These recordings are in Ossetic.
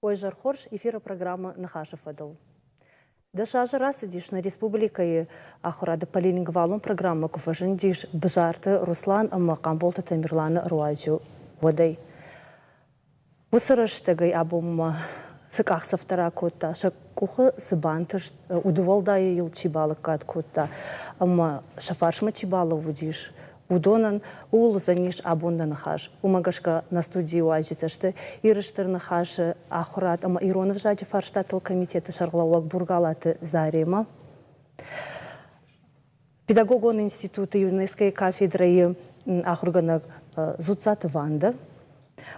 Уӕ изӕр хорз, эфиры программӕ Ныхасы фӕдыл. 10 азы рацыдис нӕ республикӕйы ахуырады полилингвалон программӕ куы фӕзындис Бзарты Руслан ӕмӕ Хъамболты Тамерланы руаджы, уӕдӕй. Уыцы рӕстӕгӕй абонмӕ цы къахдзӕфтӕ ракодта, сӕ къухы цы бантыст, удуӕлдайӕ йыл чи балӕггад кодта ӕмӕ сӕ фарсмӕ чи балӕууыдис, уыдонӕн ууыл уыдзӕнис абон нӕ ныхас. Уымӕ гӕсгӕ нӕ студийы уазджытӕ сты Иры Стыр Ныхасы ахуырад ӕмӕ ирон ӕвзаджы фарстатыл комитеты сӕргълӕууӕг Бургалаты Заремӕ, Педагогон институты ЮНЕСКО-йы кафедрӕйы ахуыргӕнӕг Дзуццаты Ванда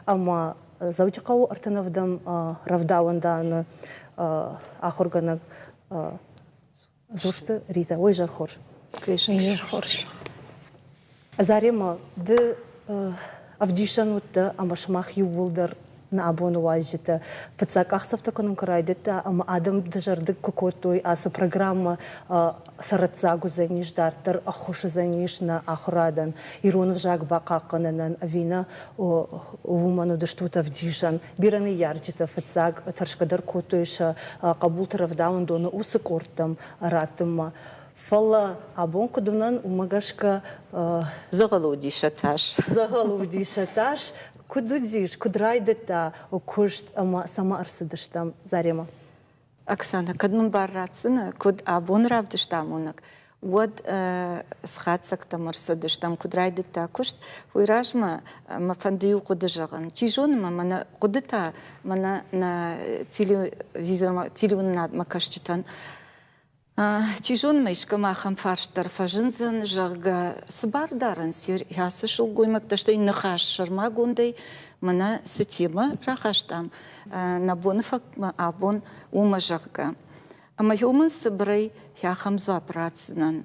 ӕмӕ Дзӕуджыхъӕуы ӕртынӕвдӕм рӕвдауӕндӕны ахуыргӕнӕг Дзусты Ритӕ. Ой, изӕр хорз. Изӕр хорз. Зарема, ды ӕвдисӕн уыдтӕ ӕмӕ сымах иууылдӕр нӕ абоны уазджытӕ фыццаг къахдзӕфтӕ кӕнын куы райдыдта ӕмӕ адӕм дызӕрдыг куы кодтой, ацы программӕ цӕрӕццаг уыдзӕнис, дарддӕр ӕххуыс уыдзӕнис нӕ ахуырадӕн, ирон ӕвзаг бахъахъхъӕнынӕн ӕви нӕ, уымӕн уыдыстут ӕвдисӕн. Бирӕ ныййарджытӕ фыццаг тӕрсгӕ дӕр кодтой сӕ хъӕбулты рӕвдауӕндоны уыцы къордтӕм раттынмӕ. Фӕлӕ абон куыд уынӕн, уымӕ гӕсгӕ Дзӕгъӕлы уыди сӕ тас. Дзӕгъӕлы уыди сӕ тас. Куыд уыдис, куыд райдыдта куыст ӕмӕ цӕмӕ ӕрцыдыстӕм, Зарема? Оксана, кӕд мын бар ратдзынӕ, куыд абон равдыст амонӕг, уӕд схӕццӕгтӕм ӕрцыдыстӕм, куыд райдыдта куыст, уый размӕ мӕ фӕнды иу хъуыды зӕгъын. Чи зоны ма мӕнӕ хъуыдытӕ мӕнӕ нӕ телевизормӕ, телеуынынадмӕ кӕсджытӕн Чи зоны ма искӕмӕ ахӕм фарст дӕр фӕзындзӕн, зӕгъгӕ, цы бар дарынц ацы сылгоймӕгтӕ, стӕй ныхас сӕрмагондӕй мӕнӕ цы темӕ рахастам нӕ боны фӕткмӕ абон, уымӕ, зӕгъгӕ. Ӕмӕ уымӕн цыбырӕй ахӕм дзуапп ратдзынӕн.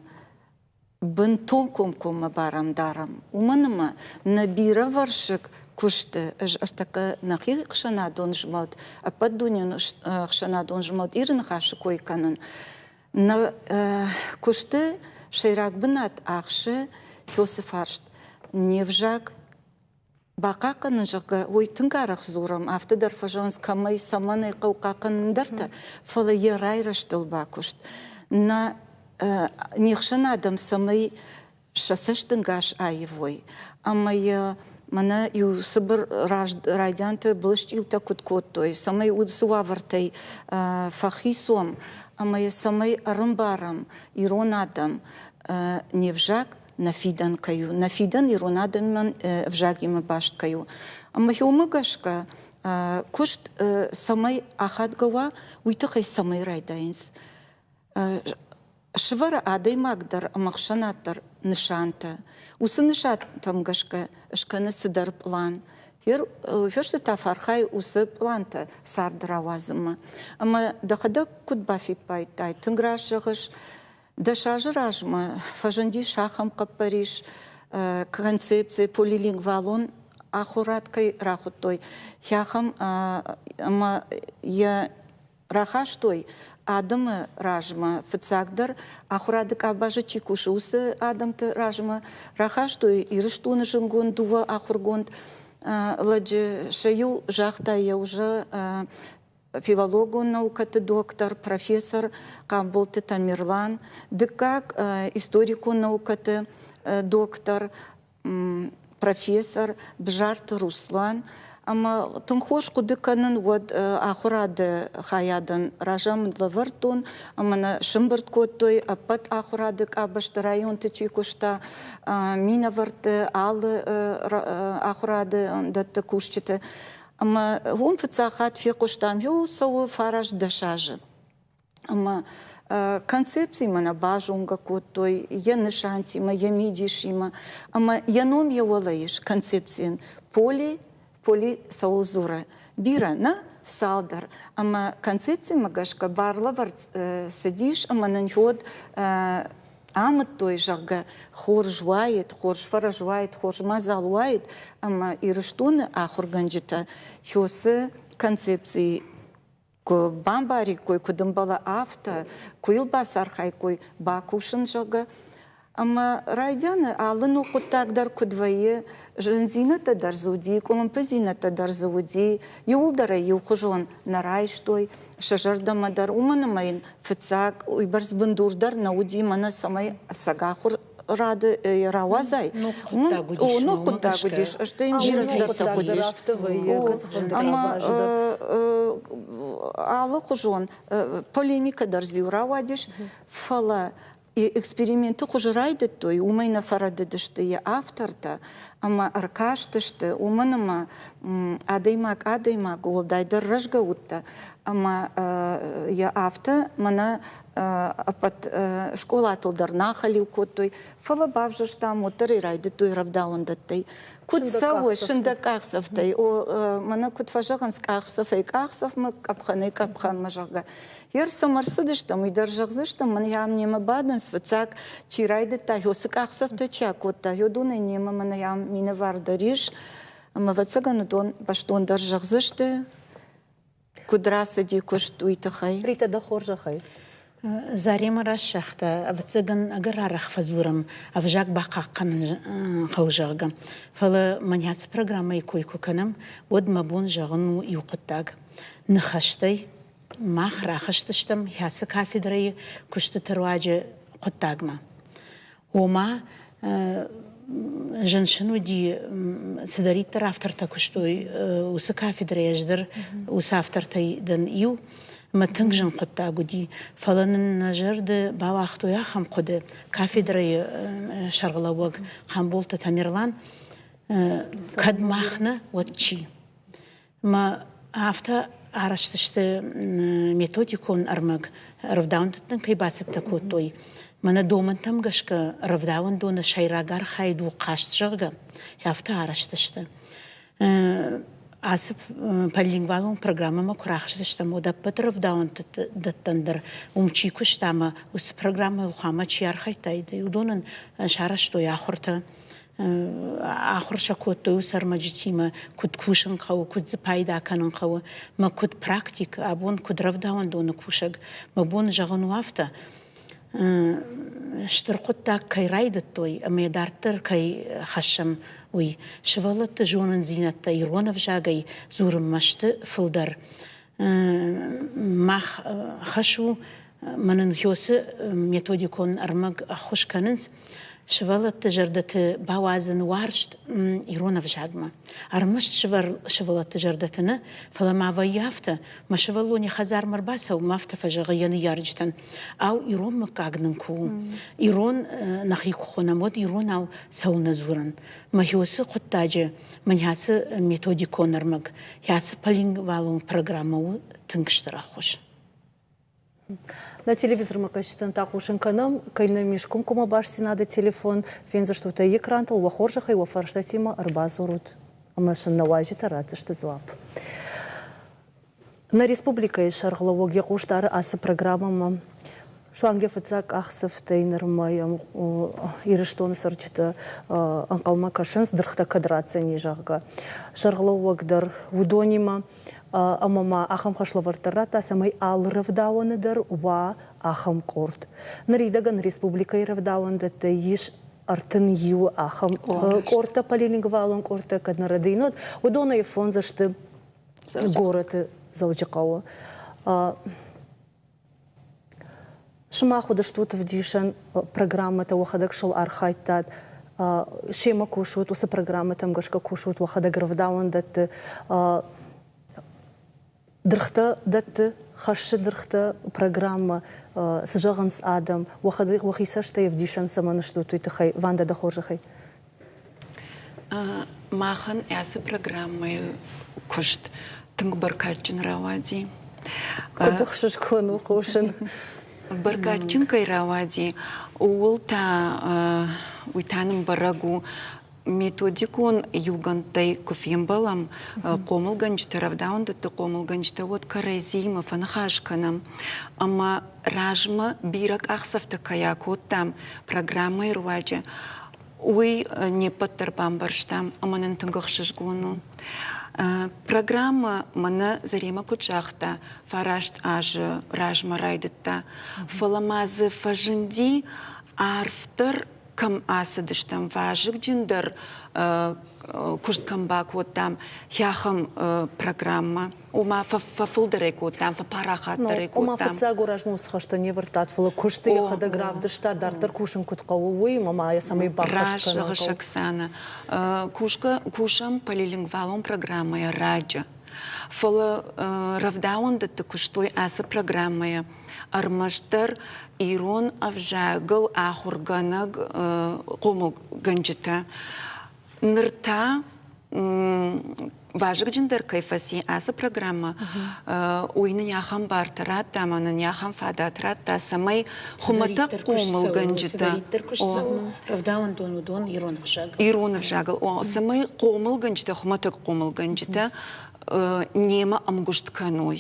Бынтон комкоммӕ барӕм дарӕм, уымӕн ӕмӕ нӕ бирӕвӕрсыг куысты ӕз ӕртӕккӕ нӕхи ӕхсӕнадон змӕлд, ӕппӕтдунеон ӕхсӕнадон змӕлд Иры ныхасы кой кӕнын. Нӕ куысты сӕйраг бынат ахсы хёсы фарст не взаг бахъахъхъӕнын, зӕгъгӕ, уый тынг арӕх дзурӕм, афтӕ дӕр фӕзӕгъынц, кӕмӕй, цӕмӕн ӕй хъӕуы хъахъхъӕнын ӕндӕртӕ, фӕлӕ йӕ райрӕзтыл бакуыст. Нӕ не хсӕн адӕм цӕмӕй сӕ цӕстӕнгас аивой ӕмӕ йӕ мӕнӕ иу цыбыр райдианты былысчъилтӕ куыд кодтой, цӕмӕй уыцы уавӕртӕй фӕхицом ӕмӕ йӕ цӕмӕй ӕрӕмбарӕм ирон адӕм не взаг нӕ фидӕн кӕй у, нӕ фидӕн ирон адӕмӕн ӕвзагимӕ баст кӕй у. Ӕмӕ уымӕ гӕсгӕ куыст цӕмӕй ахадгӕ уа, уый тыххӕй цӕмӕй райдайынц. Сывӕры адӕймаг дӕр ӕмӕ ӕхсӕнад дӕр нысантӕ. Уыцы нысантӕм гӕсгӕ скӕны цыдӕр пълан. Фесты та фӕархайы уыцы пълантӕ царды рауадзынмӕ. Ӕмӕ дӕхӕдӕг куыд бафиппайдтай, тынг раст зӕгъыс, 10 азы размӕ фӕзындис ахӕм хъӕппӕрис, концепци полилингвалон ахуырад кӕй рахуыдтой, ахӕм ӕмӕ йӕ рахастой адӕмы размӕ, фыццагдӕр ахуырады къабазы чи кусы, уыцы адӕмты размӕ рахастой Ирыстоны зынгонд дыууӕ ахуыргонд лӕджы. Сӕ иу загъта йӕ уже филологон наукӕты доктор, профессор Хъамболты Тамерлан, дыккаг историкон наукӕты доктор, профессор Бзарты Руслан. Ӕмӕ тынг хорз хъуыды кӕнын, уӕд ахуырады хайадӕн разамынд лӕвӕрдтон ӕмӕ нӕ сымбырд кодтой ӕппӕт ахуырады къабӕзты районты чи куыста, минӕвӕртты, алы ахуырады дӕтты кусджыты. Ӕмӕ уым фыццаг хатт фехъуыстам, иу цӕуы 19 азы. Ӕмӕ концепциимӕ нӕ базонгӕ кодтой, йӕ нысантимӕ, йӕ мидисимӕ. Ӕмӕ йӕ ном йӕ уӕлӕ ис концепцийӕн. Поли, поли цӕуыл дзуры? Бирӕ нӕ, цалдӕр. Ӕмӕ концепцимӕ гӕсгӕ барлӕвӕрд цыдис ӕмӕ нын уӕд амыдтой, зӕгъгӕ, хорз уаид, хорз фӕрӕз уаид, хорз мадзал уаид, ӕмӕ Ирыстоны ахуыргӕнджытӕ уыцы концепцийы куы бамбариккой, куыд ӕмбӕлы, афтӕ, куы йыл бацархайккой бакусын, зӕгъгӕ. Ӕмӕ райдианы алы ног хъуыддаг дӕр куыд вӕййы, зындзинӕдтӕ дӕр дзы уыди, къуылымпыдзинӕдтӕ дӕр дзы уыди, иууылдӕр ӕй иухуызон нӕ райстой сӕ зӕрдӕмӕ дӕр, уымӕн ӕмӕ йын фыццаг уыйбӕрц бындур дӕр нӕ уыди, мӕнӕ цӕмӕй ӕцӕг ахуырады рауадзай. Ног хъуыддаг уыдис, стӕй йын бирӕ цыдӕртӕ хъуыдис. Ӕмӕ алыхуызон полемикӕ дӕр дзы-иу рауадис, фӕлӕ эксперименты хуызы райдыдтой, уымӕй нӕ фӕрӕдыдысты йӕ автортӕ ӕмӕ ӕркастысты, уымӕн ӕмӕ адӕймаг адӕймаг уӕлдайдӕр рӕзгӕ удтӕ ӕмӕ йӕ афтӕ мӕнӕ ӕппӕт скъолатыл дӕр нӕ ахӕлиу кодтой, фӕлӕ бавзӕрстам, уӕддӕр ӕй райдыдтой рӕвдауӕндӕттӕй. Куыд цӕуы сындӕг къахдзӕфтӕй, о, мӕнӕ куыд фӕзӕгъынц къахдзӕфӕй къахдзӕфмӕ, къӕпхӕнӕй къӕпхӕнмӕ, зӕгъгӕ. Ер цӕм ӕрцыдыстӕм, уый дӕр зӕгъдзыстӕм, мӕн ам немӕ бадынц, фыццаг чи райдыдта, уыцы къахдзӕфтӕ чи акодта, уыдонӕй немӕ мӕнӕ ам минӕвар дӕр ис. Ӕмӕ, ӕвӕццӕгӕн, уыдон бӕстондӕр зӕгъдзысты, куыд рацыди куыст, уый тыххӕй. Ритӕ, дӕ хорзӕхӕй. Заремӕ рассагъта, ӕвӕццӕгӕн, ӕгӕр арӕх фӕдзурӕм, ӕвзаг бахъахъхъӕнын хъӕуы, зӕгъгӕ. Фӕлӕ мӕнӕ ацы программӕйы кой куы кӕнӕм, уӕд мӕ бон зӕгъын у иу хъуыддаг. Ныхӕстӕй мах рахызтыстӕм хӕцы кафедрӕйы куыстыты руаджы хъуыддагмӕ. Ома, зын сын уыди, цыдӕриддӕр автортӕ куыстой, уыцы кафедрӕйы ӕз дӕр уыцы автортӕй дӕн иу, ӕмӕ тынг зын хъуыддаг уыди. Фӕлӕ нын нӕ зӕрды бауагътой ахӕм хъуыды кафедрӕйы сӕргълӕууӕг Хъамболты Тамерлан, кӕд мах нӕ, уӕд чи? Мӕ афтӕ арӕзт сты методикон ӕрмӕг, рӕвдауӕндӕттӕн кӕй бацӕттӕ кодтой. Мӕнӕ домӕнтӕм гӕсгӕ рӕвдауӕндоны сӕйраг архайд у хъазт, зӕгъгӕ, афтӕ арӕзт сты. Ацы полилингвалон программӕмӕ куы рахызтыстӕм, уӕд ӕппӕт рӕвдауӕндӕттӕн дӕр уым чи куыста ӕмӕ уыцы программӕйыл хъуамӕ чи архайдтаид, уыдонӕн сарӕзтой ахуыртӕ. Ахуыр сӕ кодтой уыцы ӕрмӕджытимӕ, куыд кусын хъӕуы, куыд дзы пайда кӕнын хъӕуы, мӕ куыд практик, абон куыд рӕвдауӕндоны кусӕг, мӕ бон зӕгъын у афтӕ, стыр хъуыддаг кӕй райдыдтой ӕмӕ йӕ дарддӕр кӕй хӕссӕм, уый. Сывӕллӕтты зонындзинӕдтӕ ирон ӕвзагӕй дзурынмӕ сты фылдӕр. Мах хӕс у, мӕнӕн хёсы методикон ӕрмӕг ӕххуыс кӕнынц сывӕллӕтты зӕрдӕты бауадзын уарзт ирон ӕвзагмӕ. Ӕрмӕст сывӕллӕтты зӕрдӕты нӕ, фӕлӕ ма вӕййы афтӕ, мӕ сывӕллон йӕ хӕдзармӕ ӕрбацӕуы, мӕ афтӕ фӕзӕгъы йӕ ныййарджытӕн, ау, ирон мыггаг нын куы у, ирон нӕхи куы хонӕм, уӕд иронау цӕуылнӕ дзурын. Мӕ хёсы хъуыддаджы мӕн ацы методикон ӕрмӕг, ацы полингвалон программӕ у тынг стыр ӕххуыс. Нӕ телевизормӕ кӕсджытӕн та хъусын кӕнӕм, кӕй нӕм ис комкоммӕ бастдзинады телефон, фендзыстут ӕй экрантыл, уӕ хорзӕхӕй уӕ фарстатимӕ ӕрбадзурут ӕмӕ сын нӕ уазджытӕ ратдзысты дзуапп. Нӕ республикӕйы сӕргълӕууӕг йӕ хъус дары ацы программӕмӕ. Суанг йӕ фыццаг къахдзӕфтӕй нырмӕ йӕм Ирыстоны цӕрджытӕ ӕнхъӕлмӕ кӕсынц, дыргътӕ кӕд ратдзӕни, зӕгъгӕ. Сӕргълӕууӕг дӕр уыдонимӕ ӕмӕ ма ахӕм хӕслӕвӕрд дӕр радта, цӕмӕй алы рӕвдауӕны дӕр уа ахӕм къорд. Ныридӕгӕн республикӕйы рӕвдауӕндӕттӕй ис 31 ахӕм къордтӕ, полилингвалон къордтӕ, кӕд нӕ рӕдыйнот, уыдонӕй фондз сты горӕты Дзӕуджыхъӕуы. Сымах уыдыстут ӕвдисӕн программӕтӕ, уӕхӕдӕг сыл архайдтат, семӕ кусут, уыцы программӕтӕм гӕсгӕ кусут, уӕхӕдӕг рӕвдауӕндӕтты дыргътӕ дӕтты, хӕссы дыргътӕ программӕ, цы зӕгъынц адӕм, уӕхӕдӕг уӕхи цӕстӕй ӕвдисӕн цӕмӕн стут, уый тыххӕй. Ванда, дӕ хорзӕхӕй. Махӕн ацы программӕйы куыст тынг бӕркадджын рауади. Куыд ӕхсызгон у хъусын. Бӕркадджын кӕй рауади, ууыл та уый та нын бӕрӕг у, методикон иугӕндтӕй куы фембӕлӕм, хъомылгӕнджытӕ, рӕвдауӕндӕтты хъомылгӕнджытӕ, уӕд кӕрӕдзиимӕ фӕныхас кӕнӕм ӕмӕ размӕ бирӕ къахдзӕфтӕ кӕй акодтам программӕйы руаджы, уый не ппӕт дӕр бамбӕрстам ӕмӕ нын тынг ӕхсызгон у. Программӕ мӕнӕ Заремӕ куыд загъта, фараст азы размӕ райдыдта, фӕлӕ ма дзы фӕзынди арфдӕр. кӕм ацыдыстӕм, вазыгджындӕр куыст кӕм бакодтам, ахӕм программӕ. Ома фӕфылдӕрӕй кодтам, фӕпарахатдӕрӕй кодтам. Ома фыццаг размӕ уыцы хӕстӕ не вӕрдтат, фӕлӕ куысты йӕхӕдӕг равдыста, дарддӕр кусын куыд хъӕуы, уый, ӕмӕ ма йӕ цӕмӕй баххӕст кӕнын хъӕуы. Оксана, кусӕм полилингвалон программӕйӕ раджы. Фӕлӕ рӕвдауӕндӕтты куыстой ацы программӕйӕ ӕрмӕстдӕр ирон ӕвзагыл ахуыргӕнӕг хъомылгӕнджытӕ. Ныр та вазыгджындӕр кӕй фӕци ацы программӕ, уый нын ахӕм бартӕ радта ӕмӕ нын ахӕм фадат радта, цӕмӕй хуымӕтӕг хъомылгӕнджытӕ рӕвдауӕндон уыдон ирон ӕвзагыл ирон ӕвзагыл цӕмӕй хъомылгӕнджытӕ хуымӕтӕг хъомылгӕнджытӕ немӕ ӕмгуыст кӕной.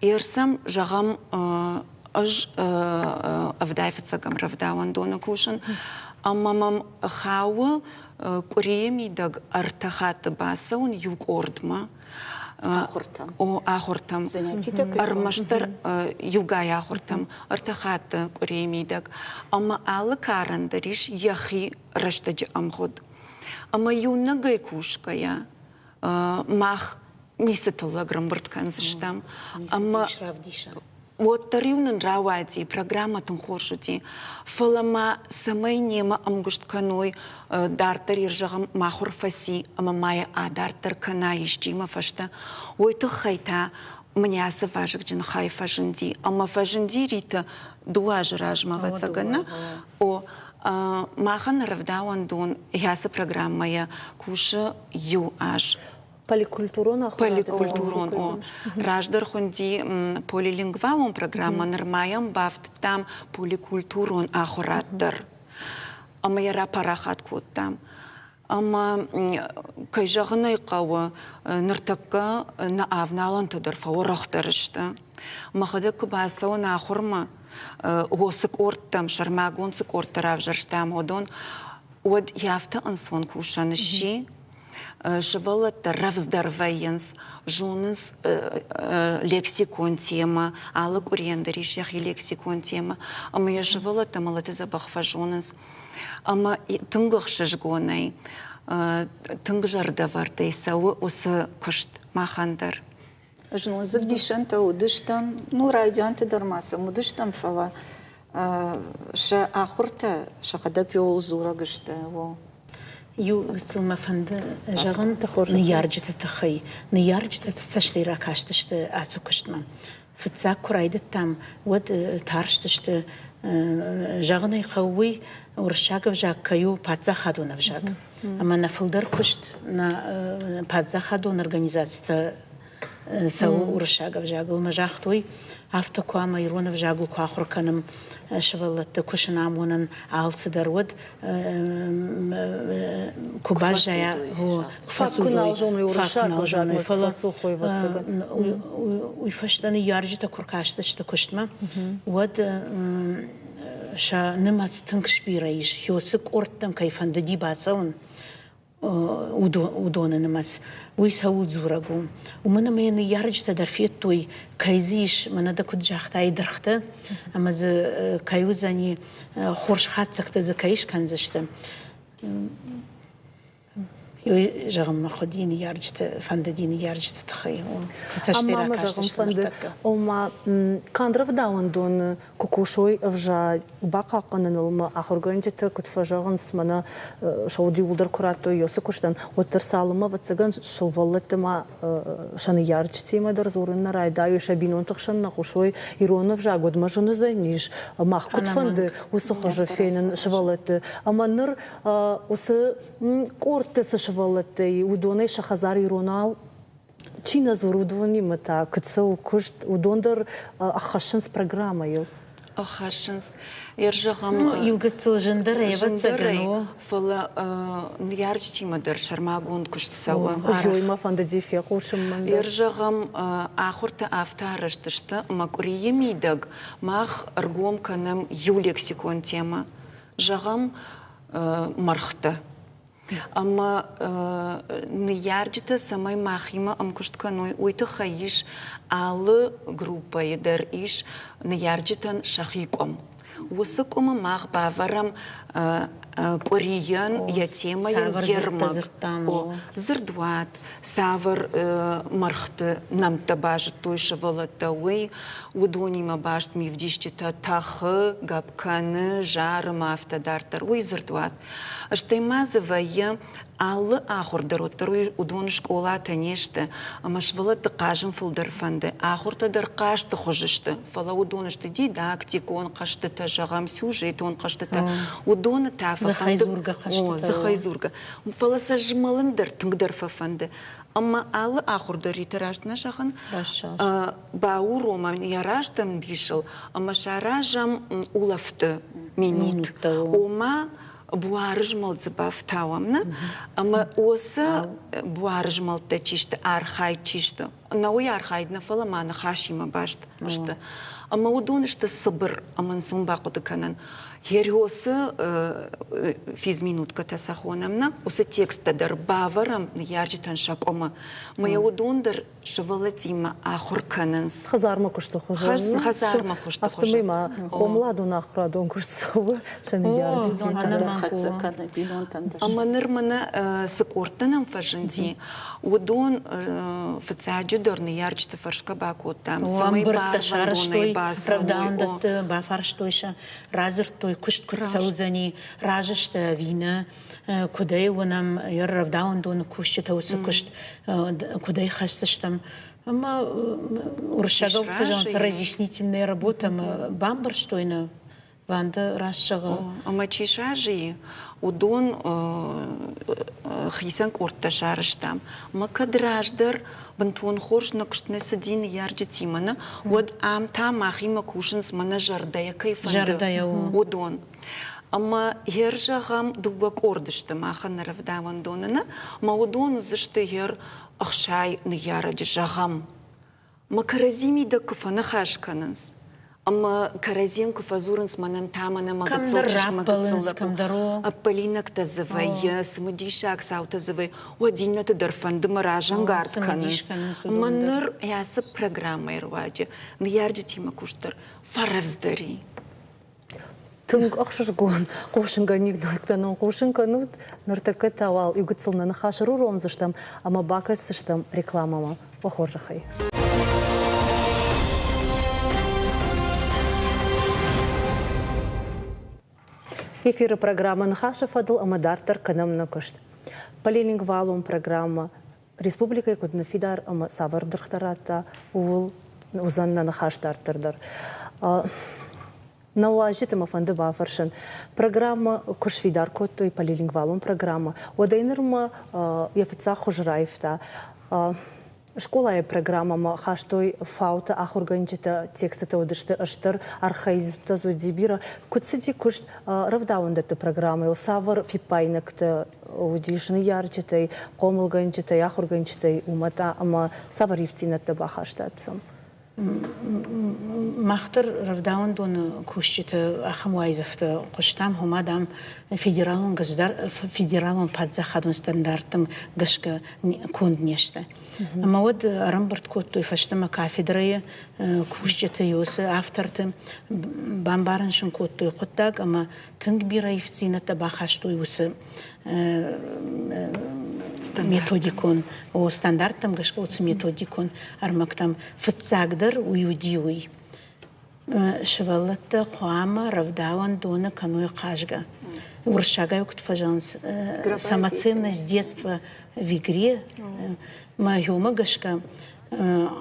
Ерсӕм, зӕгъӕм, ӕз ӕвдай фыццӕгӕм рӕвдауӕндоны кусын, ӕмӕ мӕм хауы къуырийы мидӕг ӕртӕ хатты бацӕуын иу къордмӕ. Ахуыртӕм. О, ахуыртӕм. Ӕрмӕстдӕр иугай ахуыртӕм ӕртӕ хатты къуырийы мидӕг. Ӕмӕ алы карӕн дӕр ис йӕхи рӕстӕджы ӕмгъуыд. Ӕмӕ иунӕгӕй кусгӕйӕ мах ницы тыллӕг рӕмбырд кӕндзыстӕм. Ӕмӕ уӕддӕр-иу нын рауади, программӕ тынг хорз уыди. Фӕлӕ ма цӕмӕй немӕ ӕмгуыст кӕной, дарддӕр ир зӕгъӕм, махуыр фӕци ӕмӕ ма йӕ адарддӕр кӕна исчи мӕ фӕстӕ, уый тыххӕй та мын ацы вазыгджын хай фӕзынди. Ӕмӕ фӕзынди Рита дыууӕ азы размӕ, ӕвӕццӕгӕн, нӕ? О, махӕн рӕвдауӕндон ацы программӕйӕ кусы иу аз. Поликультурон ахуырады. Поликультурон, о. Раздӕр хуынди полилингвалон программӕ, нырма йӕм бафтыдтам поликультурон ахуырад дӕр. Ӕмӕ йӕ рапарахат кодтам. Ӕмӕ, кӕй зӕгъын ӕй хъӕуы, ныртӕккӕ нӕ авналӕнтӕ дӕр фӕуӕрӕхдӕр сты. Мӕхӕдӕг куы бацӕуын ахуырмӕ, уыцы къордтӕм, сӕрмагонд цы къордтӕ равзӕрстам, уыдон, уӕд йӕ афтӕ ӕнцон кусӕн сси. Сывӕллӕттӕ рӕвдздӕр вӕййынц, зонынц лексикон темӕ, алы къуырийӕн дӕр ис йӕхи лексикон темӕ, ӕмӕ йӕ сывӕллӕттӕ мӕлӕты дзӕбӕх фӕзонынц. Ӕмӕ тынг ӕхсызгонӕй, тынг зӕрдӕвӕрдӕй цӕуы уыцы куыст махӕн дӕр. Знон дзы ӕвдисӕнтӕ уыдыстӕм, ну, райдианты дӕр ма сӕм уыдыстӕм, фӕлӕ сӕ ахуыртӕ сӕхӕдӕг иуыл дзурӕг сты. О. Иу гыццыл мӕ фӕнды зӕгъын ныййарджыты тыххӕй. Ныййарджытӕ цы цӕстӕй ракастысты ацы куыстмӕ? Фыццаг куы райдыдтам, уӕд тарстысты, зӕгъын ӕй хъӕуы, уый уырыссаг ӕвзаг кӕй у паддзахадон ӕвзаг. Ӕмӕ нӕ фылдӕр куыст нӕ паддзахадон организацитӕ цӕуы уырыссаг ӕвзагыл. Ӕмӕ загътой, афтӕ куы ӕмӕ ирон ӕвзагыл куы ахуыр кӕнӕм сывӕллӕтты, куы сын амонын алцыдӕр, уӕд куы баззайа, куы нал зоной уырыссаг ӕвзагмӕ, фӕлӕ уый фӕстӕ ныййарджытӕ куы ркастысты куыстмӕ, уӕд сӕ нымӕц тынг сбирӕ ис. Уыцы къордтӕм кӕй фӕндыди бацӕуын, уыдоны нымӕц. Уый цӕуыл дзурӕг у? Уымӕн ӕмӕ йӕ ныййарджытӕ дӕр федтой, кӕй дзы ис, мӕнӕ дӕ куыд загътай, дыргътӕ, ӕмӕ дзы кӕй уыдзӕни, хорз хатдзӕгтӕ дзы кӕй скӕндзысты. Уый зӕгъын мӕ хъуыди ныййарджыты, фӕндыди ныййарджыты тыххӕй. Цы цӕстӕй Ӕмӕ мӕ зӕгъын фӕнды, ома канд рӕвдауӕндоны куы кусой ӕвзаг бахъахъхъӕныныл мӕ ахуыргӕнджытӕ куыд фӕзӕгъынц, мӕнӕ сӕ уд иууылдӕр куы радтой уыцы куыстӕн, уӕддӕр цалынмӕ, ӕвӕццӕгӕн, сывӕллӕтты ма сӕ ныййарджытимӕ дӕр дзурын нӕ райдайой, сӕ бинонты хсӕн нӕ хъусой ирон ӕвзаг, уӕдмӕ зын уыдзӕнис, мах куыд фӕнды, уыцы хуызы фенын сывӕллӕтты. Ӕмӕ ныр уыцы къордты цы сывӕллӕттӕ и, уыдонӕй сӕ хӕдзар иронау чи нӕ дзуры, уыдонимӕ та куыд цӕуы куыст, уыдон дӕр ӕххӕссынц программӕйыл. Ӕххӕссынц. Ӕрзӕгъӕм, иу гыццыл зындӕрӕй, ӕвӕццӕгӕн, о. Фӕлӕ ныййарджытимӕ дӕр сӕрмагонд куыст цӕуы. Ой, мӕ фӕндыди фехъусын мӕн дӕр. Ӕрзӕгъӕм, ахуыртӕ афтӕ арӕзт сты, ӕмӕ къуырийы мидӕг мах ӕргом кӕнӕм иу лексикон темӕ. Зӕгъӕм, мӕргътӕ. Ӕмӕ ныййарджытӕ цӕмӕй махимӕ ӕмкуыст кӕной, уый тыххӕй ис алы группӕйы дӕр ис ныййарджытӕн сӕхи къуым. Уыцы къуымы мах бавӕрӕм Къуырийӕн йӕ темӕйӕн йе рмӕг. Дзырдуат, цавӕр мӕргъты нӕмттӕ базыдтой сывӕллӕттӕ, уый, уыдонимӕ баст мивдисджытӕ тӕхы, гӕпп кӕны, зары ӕмӕ афтӕ дарддӕр. Уый дзырдуат. Стӕй ма дзы вӕййы алы ахуыр дӕр, уӕддӕр уыдон скъолатӕ не сты, ӕмӕ сывӕллӕтты хъазын фылдӕр фӕнды. Ахуыртӕ дӕр хъазты хуызы сты, фӕлӕ уыдон сты дидактикон хъӕзтытӕ, зӕгъӕм, сюжетон хъӕзтытӕ. Уыдоны та фӕфӕнды дзыхӕй дзургӕ. Фӕлӕ сӕ змӕлын дӕр тынгдӕр фӕфӕнды. Ӕмӕ алы ахуыр дӕр риты раст нӕ зӕгъын, бауромӕм йӕ раст ӕмбисыл ӕмӕ саразӕм улӕфты минут. Ома буары змӕлд дзы бафтауӕм, нӕ? Ӕмӕ уыцы буары змӕлдтӕ чи сты, архайд чи сты, нӕ уый архайд нӕ, фӕлӕ ма ныхасимӕ баст сты. Ӕмӕ уыдон сты цыбыр ӕмӕ ӕнцон бахъуыды кӕнӕн. Хериосы физминуткӕтӕ сӕ хонӕм, нӕ? Уыцы тексттӕ дӕр бавӕрӕм ныййарджытӕн сӕ къуымы. Мӕ уыдон дӕр сывӕллӕттимӕ ахуыр кӕнынц. Хӕдзармӕ куысты хуызы. Хӕдзармӕ куысты хуызы. Афтӕмӕй ма хъомыладон ахуырадон куыст цӕуы сӕ ныййарджытимӕ. Хӕццӕ кӕны бинонтӕм дӕр. Ӕмӕ ныр мӕнӕ цы къордтӕ нӕм фӕзынди, уыдон фыццаджыдӕр ныййарджыты фӕрсгӕ бакодтам, цӕмӕй ӕмбырдтӕ сарӕзтой, рӕвдауӕндӕтты бафарстой сӕ, радзырдтой, куыст куыд цӕудзӕни, разы сты ӕви нӕ, куыдӕй уынӕм йӕ рӕвдауӕндоны кусджытӕ уыцы куыст куыдӕй хӕсдзыстӕм. Ӕмӕ уырыссагау фӕзӕгъынц разъяснительная работа ӕмӕ бамбӕрстой нӕ Ванда раст зӕгъы. Ӕмӕ чи сразы и, уыдон хицӕн къордтӕ сарӕзтам. Ӕмӕ кӕд раздӕр бынтон хорз нӕ куыст нӕ цыди ныййарджытимӕ, нӕ, уӕд ам та махимӕ кусынц мӕнӕ зӕрдӕйӕ кӕй фӕнды, уыдон. Ӕмӕ гъер зӕгъӕм, дыууӕ къорды сты махӕн нӕ рӕвдауӕндоны, нӕ? Ӕмӕ уыдон уыдзысты гъер 60 ныййарӕджы, зӕгъӕм. Мӕ кӕрӕдзи мидӕг куы фӕныхас кӕнынц, ӕмӕ кӕрӕдзийӕн куы фӕдзурынц, мӕнӕн та мӕнӕ мӕ гыццыл чызг, мӕ гыццыл лӕппу, ӕппӕлинӕгтӕ дзы вӕййы, цымыдисаг цаутӕ дзы вӕййы, уӕд иннӕты дӕр фӕнды мӕ разӕнгард кӕнынц. Мӕ ныр ацы программӕйы руаджы ныййарджытимӕ куыст дӕр фӕрӕвдздӕр и. Тынг ӕхсызгон хъусынгӕнинӕгтӕ нын хъусын кӕнут. Ныртӕккӕ та уал иугыццыл нӕ ныхас ӕруромдзыстӕм ӕмӕ бакӕсдзыстӕм рекламӕмӕ. Уӕ хорзӕхӕй. Эфиры программӕ Ныхасы фӕдыл ӕмӕ дарддӕр кӕнӕм нӕ куыст. Полилингвалон программӕ республикӕйы куыд ныффидар ӕмӕ цавӕр дыргътӕ радта, ууыл уыдзӕн нӕ ныхас дарддӕр дӕр. Нӕ уазджыты мӕ фӕнды бафӕрсын, программӕ куы сфидар кодтой, полилингвалон программӕ, уӕдӕй нырмӕ йӕ фыццаг хуыз раивта. Скъолайы программӕмӕ хастой фауты ахуыргӕнджытӕ, текстытӕ уыдысты стыр, архаизмтӕ дзы уыди бирӕ. Куыд цыди куыст рӕвдауӕндӕтты программӕйыл, цавӕр фиппаинӕгтӕ уыдис ныййарджытӕй, хъомылгӕнджытӕй, ахуыргӕнджытӕй, уымӕ та ӕмӕ цавӕр ивддзинӕдтӕ бахастат сӕм? Мах дӕр рӕвдауӕндоны кусджыты ахӕм уайдзӕфтӕ хъуыстам, ома, дам, федералон федералон паддзахадон стандарттӕм гӕсгӕ конд не сты. Ӕмӕ уӕд ӕрӕмбырд кодтой фӕстӕмӕ кафедрӕйы кусджыты, уыцы авторты, бамбарын сын кодтой хъуыддаг ӕмӕ тынг бирӕ ивддзинӕдтӕ бахастой уыцы методикон, стандарттӕм гӕсгӕ уыцы методикон ӕрмӕгтӕм. Фыццагдӕр уый уыди уый. Сывӕллӕттӕ хъуамӕ рӕвдауӕндоны кӕной хъазгӕ. Уырыссагӕй куыд фӕзӕгъынц, самоценность детства в игре. Мӕ уымӕ гӕсгӕ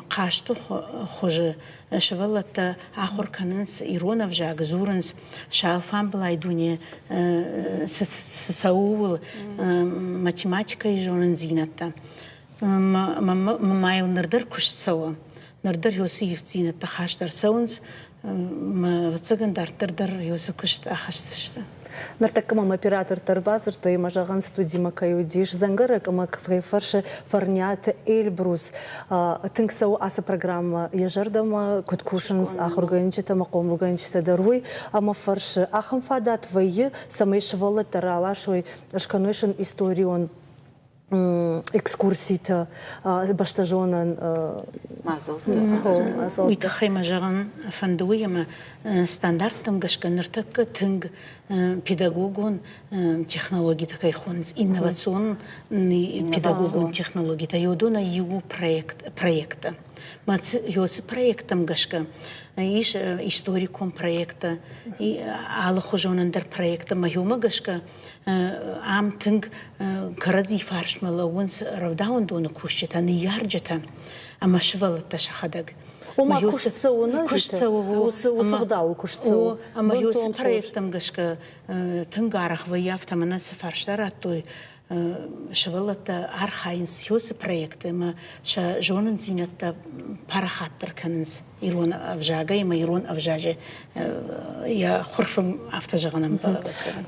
хъазты хуызы сывӕллӕттӕ ахуыр кӕнынц ирон ӕвзаг, дзурынц сӕ алфамбылай дуне цы цӕуы, ууыл математикӕйы зонындзинӕдтӕ. Мӕ йыл ныр дӕр куыст цӕуы. Ныр дӕр уыцы ивддзинӕдтӕ хаст ӕрцӕуынц. Ӕвӕццӕгӕн, дарддӕр дӕр уыцы куыст ахӕсдзысты. Ныртӕккӕ мӕм оператортӕ ӕрбадзырдтой ӕмӕ зӕгъын, студимӕ кӕй уыдис дзӕнгӕрӕг ӕмӕ кӕй фӕрсы Фӕрниаты Эльбрус. Тынг цӕуы ацы программӕ йӕ зӕрдӕмӕ, куыд кусынц ахуыргӕнджытӕ ӕмӕ хъомылгӕнджытӕ дӕр, уый ӕмӕ фӕрсы, ахӕм фадат вӕййы, цӕмӕй сывӕллӕттӕ раласой, скӕной сын историон. Экскурситӕ, бӕстӕзонӕн мадзӕлттӕ. Уый тыххӕй мӕ зӕгъын фӕнды уый, ӕмӕ стандарттӕм гӕсгӕ ныртӕккӕ тынг педагогон технологитӕ кӕй хонынц, инновацион педагогон технологитӕ, уыдонӕй иу у проект, проекттӕ. Цы проекттӕм гӕсгӕ ис историкон проекттӕ, алыхуызон ӕндӕр проекттӕ, мӕ иумӕ гӕсгӕ ам тынг кӕрӕдзи фарсмӕ лӕууынц рӕвдауӕндоны кусджытӕ, ныййарджытӕ ӕмӕ сывӕллӕттӕ сӕхӕдӕг. Ома куыст цӕуы, куыст цӕуы, уыцы гъдауыл куыст цӕуы. Ӕмӕ уыцы проекттӕм гӕсгӕ тынг арӕх вӕййы афтӕ, мӕнӕ цы фарста радтой, сывӕллӕттӕ архайынц уыцы проекты ӕмӕ сӕ зонындзинӕдтӕ парахатдӕр кӕнынц ирон ӕвзагӕй ӕмӕ ирон ӕвзаджы йӕ хурхы афтӕ зӕгъын ӕмбӕлы.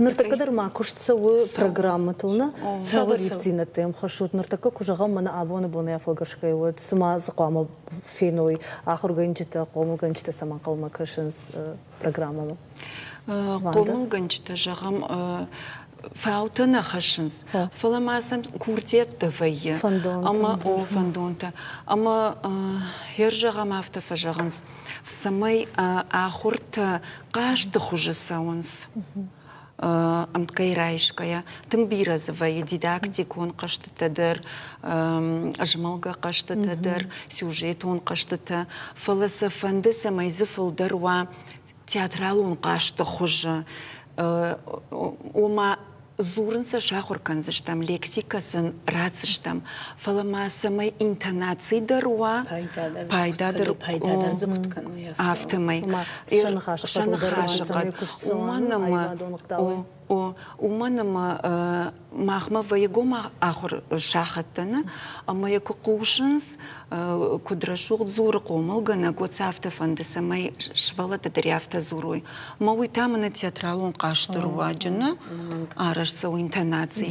Ныртӕккӕ дӕр ма куыст цӕуы программӕтыл, нӕ? Цавӕр ивддзинӕдтӕ йӕм хӕссут? Ныртӕккӕ куы зӕгъӕм, мӕнӕ абоны бонӕй афӕлгӕсгӕ уӕд цыма дзы хъуамӕ феной ахуыргӕнджытӕ, хъомылгӕнджытӕ цӕмӕ ӕнхъӕлмӕ кӕсынц программӕмӕ? Хъомылгӕнджытӕ, зӕгъӕм, фаутӕ нӕ хӕссынц, фӕлӕ ма сӕм курдиӕттӕ вӕййы. Ӕмӕ о, фӕндонтӕ. Ӕмӕ хӕрзӕгъӕм афтӕ фӕзӕгъынц, цӕмӕй ахуыртӕ хъазты хуызы цӕуынц ӕмткӕй райсгӕйӕ. Тынг бирӕ дзы вӕййы дидактикон хъӕзтытӕ дӕр, змӕлгӕ хъӕзтытӕ дӕр, сюжетон хъӕзтытӕ. Фӕлӕ сӕ фӕнды, цӕмӕй дзы фылдӕр уа театралон хъазты хуызы, ома дзурын сӕ сахуыр кӕндзыстӕм, лексикӕ сын ратдзыстӕм, фӕлӕ ма цӕмӕй интонаци дӕр уа, пайда дӕр афтӕмӕй. Сӕ ныхасы хъӕд. Уымӕн ӕмӕ О, уымӕн ӕмӕ махмӕ вӕййы гом ахуыр сахӕттӕ, нӕ? Ӕмӕ йӕ куы хъусынц, куыд рӕсугъд дзуры хъомылгӕнӕг, уӕд сӕ афтӕ фӕнды, цӕмӕй сывӕллӕттӕ дӕр афтӕ дзурой. Ӕмӕ уый та мӕнӕ театралон хъазты руаджы нӕ арӕзт цӕуы интонаци.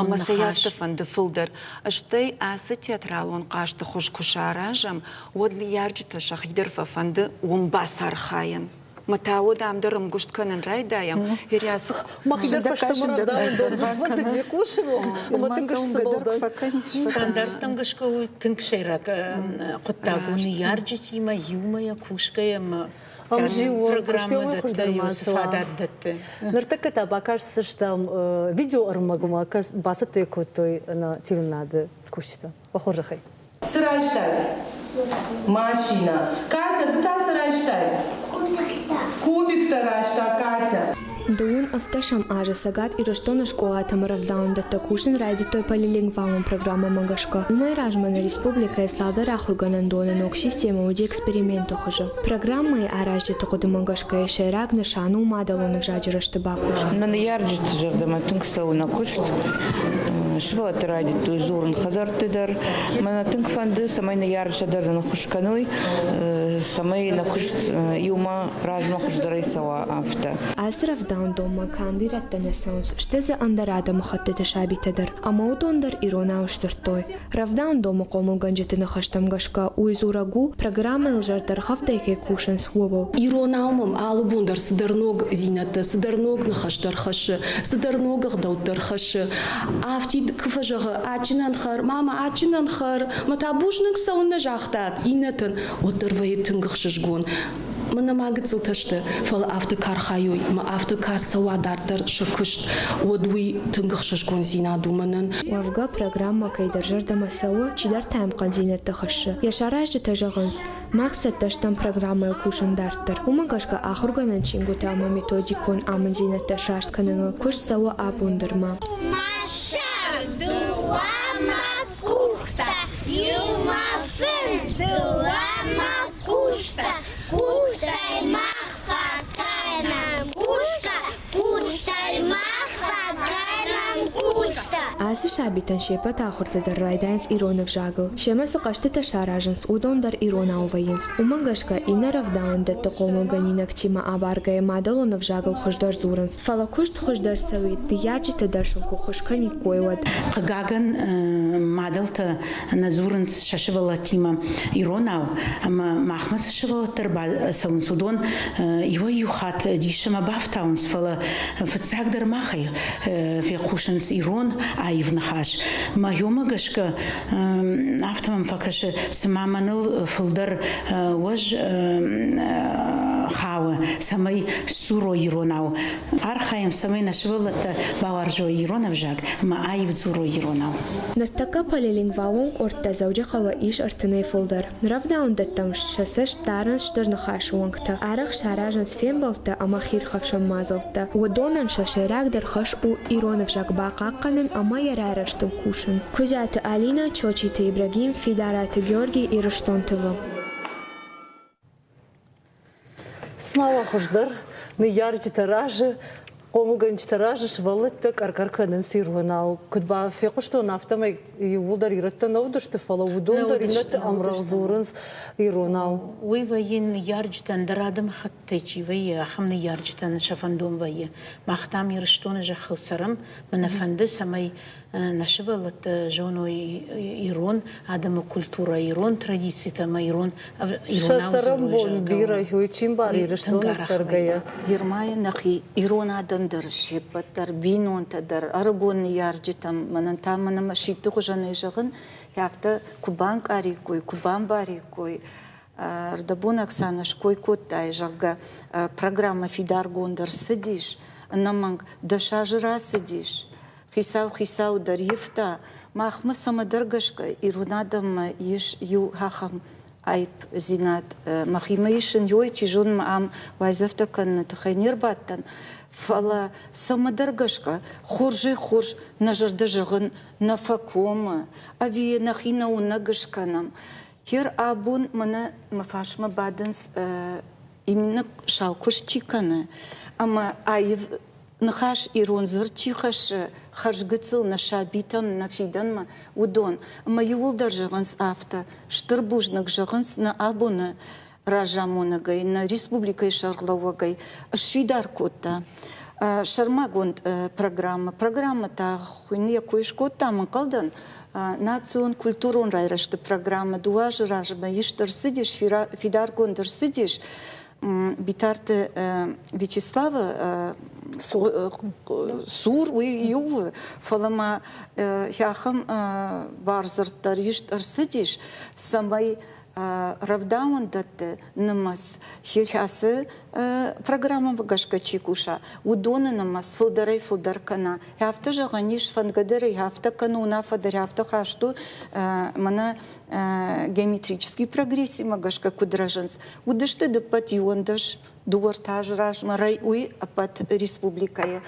Ӕмӕ сӕ афтӕ фӕнды фылдӕр. Стӕй ацы театралон хъазты хуыз куы саразӕм, уӕд ныййарджытӕ сӕхи дӕр фӕфӕнды уым бацархайын. Мӕ та уӕд ам дӕр ӕмгуыст кӕнын райдайӕм. Ерӕсы Махи дӕр фӕстӕмӕ рӕвдауӕндон хъусын ӕмӕ тынг сцыбӕлдӕн. Стандарттӕм гӕсгӕ уый тынг сӕйраг хъуыддаг у ныййарджытимӕ иумӕ кусгӕйӕ ӕмӕ программӕ дӕтты, фадат дӕтты. Ныртӕккӕ та бакӕсдзыстӕм видеоӕрмӕгмӕ, бацӕттӕ кодтой нӕ телеуынынады кусджытӕ. Бахорзӕхӕй. Цы райстай? Машинӕ. Катя, ды та цы райстай? Кубиктӕ. Кубиктӕ райста Катя. Дыууын ӕвддӕсӕм азы Цӕгат Ирыстоны скъолатӕм рӕвдауӕндӕттӕ кусын райдыдтой полилингвалон программӕмӕ гӕсгӕ. Уымӕй размӕ нӕ республикӕйы цалдӕр ахуыргӕнӕндоны ног системӕ уыди эксперименты хуызы. Программӕйы аразджыты хъуыдымӕ гӕсгӕ йӕ сӕйраг нысан у мадӕлон ӕвзаджы рӕзты бакусын. Мӕ ныййарджыты зӕрдӕмӕ тынг цӕуы нӕ куыст. Сывӕллӕттӕ райдыдтой дзурын хӕдзӕртты дӕр. Мӕнӕ тынг фӕнды, цӕмӕй ныййарджытӕ дӕр нын ӕххуыс кӕной, цӕмӕй нӕ куыст иумӕ размӕ хуыздӕрӕй цӕуа, афтӕ. Ацы рӕвдауӕндонмӕ канд ирӕттӕ нӕ цӕуынц, стӕй дзы ӕндӕр адӕмыхӕттыты сабитӕ дӕр. Ӕмӕ уыдон дӕр иронау сдзырдтой. Рӕвдауӕндоны хъомылгӕнджыты ныхӕстӕм гӕсгӕ, уый дзурӕг у, программӕйыл зӕрдӕргъӕвдӕй кӕй кусынц, ууыл. Иронау мӕм алы бон дӕр цыдӕр ногдзинӕдтӕ, цыдӕр ног ныхӕстӕ ӕрхӕссы, цыдӕр ног ӕгъдӕуттӕ ӕрхӕссы. Афтид куы фӕзӕгъы, адджынӕн хӕр, мама, адджынӕн хӕр, мӕ та бузныг цӕуыннӕ загътат иннӕтӕн, уӕддӕр вӕййы тынг ӕхсызгон. Мӕнӕ ма гыццылтӕ сты, фӕлӕ афтӕ куы архайой ӕмӕ афтӕ куы ацӕуа дарддӕр сӕ куыст, уӕд уый тынг ӕхсызгондзинад у мӕнӕн. Уӕвгӕ, программӕ кӕйдӕр зӕрдӕмӕ цӕуы, чидӕр та йӕм хъӕндзинӕдтӕ хӕссы. Йӕ саразджытӕ зӕгъынц, мах цӕттӕ стӕм программӕйыл кусын дарддӕр. Уымӕ гӕсгӕ ахуыргӕнӕн чингуытӕ ӕмӕ методикон амынддзинӕдтӕ сраст кӕныныл куыст цӕуы абон дӕр ма. Мӕ сӕр, дыууӕ мӕ къухтӕ, иу мӕ фындз, дыууӕ мӕ хъустӕ, къухтӕй мах фӕкӕнӕм кустӕ, кустӕй мах фӕкӕнӕм кустӕ. Ацы сабитӕн се ппӕт ахуыртӕ дӕр райдайынц ирон ӕвзагыл. Семӕ цы хъӕзтытӕ саразынц, уыдон дӕр иронау вӕййынц. Уымӕ гӕсгӕ иннӕ рӕвдауӕндӕтты хъомылгӕнинӕгтимӕ абаргӕйӕ мадӕлон ӕвзагыл хуыздӕр дзурынц. Фӕлӕ куыст хуыздӕр цӕуид, ныййарджытӕ дӕр сын куы ххуыс кӕниккой, уӕд. Хъыгагӕн, мадӕлтӕ нӕ дзурынц сӕ сывӕллӕттимӕ иронау, ӕмӕ махмӕ цы сывӕллӕттӕ ӕрбацӕуынц, уыдон иуӕй-иу хатт дисы ма бафтауынц, фӕлӕ фыццагдӕр махӕй фехъусынц ирон аив. Аив ныхас. Мӕхиомӕ гӕсгӕ афтӕ мӕм фӕкӕсы, цыма мӕныл фылдӕр уӕз хауы, цӕмӕй сдзурой иронау. Архайӕм, цӕмӕй нӕ сывӕллӕттӕ бауарзой ирон ӕвзаг ӕмӕ аив дзурой иронау. Ныртӕккӕ полилингвалон къордтӕ Дзӕуджыхъӕуы ис ӕртынӕй фылдӕр. Рӕвдауӕндӕттӕм сӕ цӕст дарынц стыр ныхасы уӕнгтӕ, арӕх саразынц фембӕлдтӕ ӕмӕ хиирхӕфсӕн мадзӕлттӕ. Уыдонӕн сӕ сӕйрагдӕр хӕс у ирон ӕвзаг бахъахъхъӕнын ӕмӕ йӕ райрӕзтыл кусын. Куыдзиаты Алинӕ, Чочиты Ибрагим, Фидараты Георгий, Ирыстон ТВ. Цыма уа хуыздӕр, ныййарджытӕ разы, хъомылгӕнджытӕ разы сывӕллӕттӕ къӕр-къӕр кӕнынц иронау. Куыд фехъуыстон, афтӕмӕй иууылдӕр ирӕттӕ нӕ уыдысты, фӕлӕ уыдон дӕр иннӕты ӕмрӕгъ дзурынц иронау. Уый вӕййы ныййарджытӕн дӕр адӕмыхаттӕй чи вӕййы, ахӕм ныййарджытӕн сӕ фӕндон вӕййы. Мах там Ирыстоны зӕххыл цӕрӕм, мӕ нӕ фӕнды, цӕмӕй нӕ сывӕллӕттӕ зоной ирон адӕмы культурӕ, ирон традицитӕ ӕмӕ ирон Сӕ цӕрӕнбон бирӕ уый чи мбары Ирыстоны цӕргӕйӕ. Ермайы нӕхи ирон адӕм дӕр се ппӕт дӕр, бинонтӕ дӕр, ӕрыгон ныййарджытӕм, мӕнӕн та мӕнӕ мӕ сидты хуызӕнӕй зӕгъын, афтӕ куы банкъариккой, куы бамбариккой, ӕрдӕбон Оксана ской кодтай, зӕгъгӕ, программӕ фидаргонд ӕрцыдис, ӕнӕмӕнг 10 азы рацыдис, Хицау хицау дӕр ивта, махмӕ цӕмӕдӕр гӕсгӕ ирон адӕммӕ ис иу ахӕм аипдзинад. Мӕхимӕ исын ёй, чи зоны мӕ ам уайдзӕфтӕ кӕныны тыххӕй не рбадтӕн, фӕлӕ цӕмӕдӕр гӕсгӕ хорзӕй хорз нӕ зӕрдӕ зӕгъын нӕ фӕкомы, ӕви нӕхи нӕ уынӕг скӕнӕм. Гьер абон мӕнӕ мӕ фарсмӕ бадынц именно сау куыст чи кӕны ӕмӕ аив ныхас ирон дзырд чи хӕссы, хӕрзгыццыл нӕ сабитӕм, нӕ фидӕнмӕ, уыдон. Ӕмӕ иууылдӕр зӕгъынц афтӕ, стыр бузныг зӕгъынц нӕ абоны разамонӕгӕй, нӕ республикӕйы сӕргълӕууӕгӕй сфидар кодта сӕрмагонд программӕ. Программӕ та хуыйны йӕ кой скодтам, ӕнхъӕлдӕн, национ культурон райрӕзты программӕ 2 азы размӕ ист ӕрцыдис, фидаргонд ӕрцыдис. Битарты Вячеславы цур уый иу, фӕлӕ ма ахӕм бардзырд дӕр ист ӕрцыдис, цӕмӕй рӕвдауӕндӕтты нымӕц ацы программӕмӕ гӕсгӕ чи куса, уыдоны нымӕц фылдӕрӕй-фылдӕр кӕна. Афтӕ зӕгъӕн ис, фӕндгӕ дӕр ӕй афтӕ кӕны, уынаффӕ дӕр афтӕ хаст у, мӕнӕ геометрический прогрессимӕ гӕсгӕ куыд рӕзынц, уыдысты дыппӕт 11 дыууӕ-ӕртӕ азы размӕ уый ӕппӕт республикӕйы.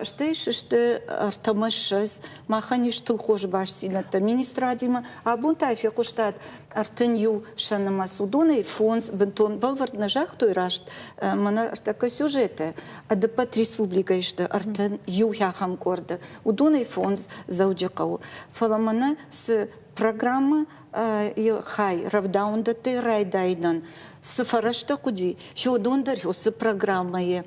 Стӕй сысты 23, махӕн ис тынг хорз бастдзинӕдтӕ министрадимӕ. Абон та фехъуыстат 31 сӕ нымӕц. Уыдонӕй фондз бынтон бӕлвырд нӕ загътой раст, мӕнӕ ӕртӕккӕ сюжеты ӕдыппӕт республикӕйы сты 31 ахӕм къорды. Уыдонӕй фондз Дзӕуджыхъӕуы. Фӕлӕ мӕнӕ цы программӕ хай рӕвдауӕндӕттӕй райдайынӕн цы фӕрӕзтӕ хъуыди, уыдон дӕр уыцы программӕйы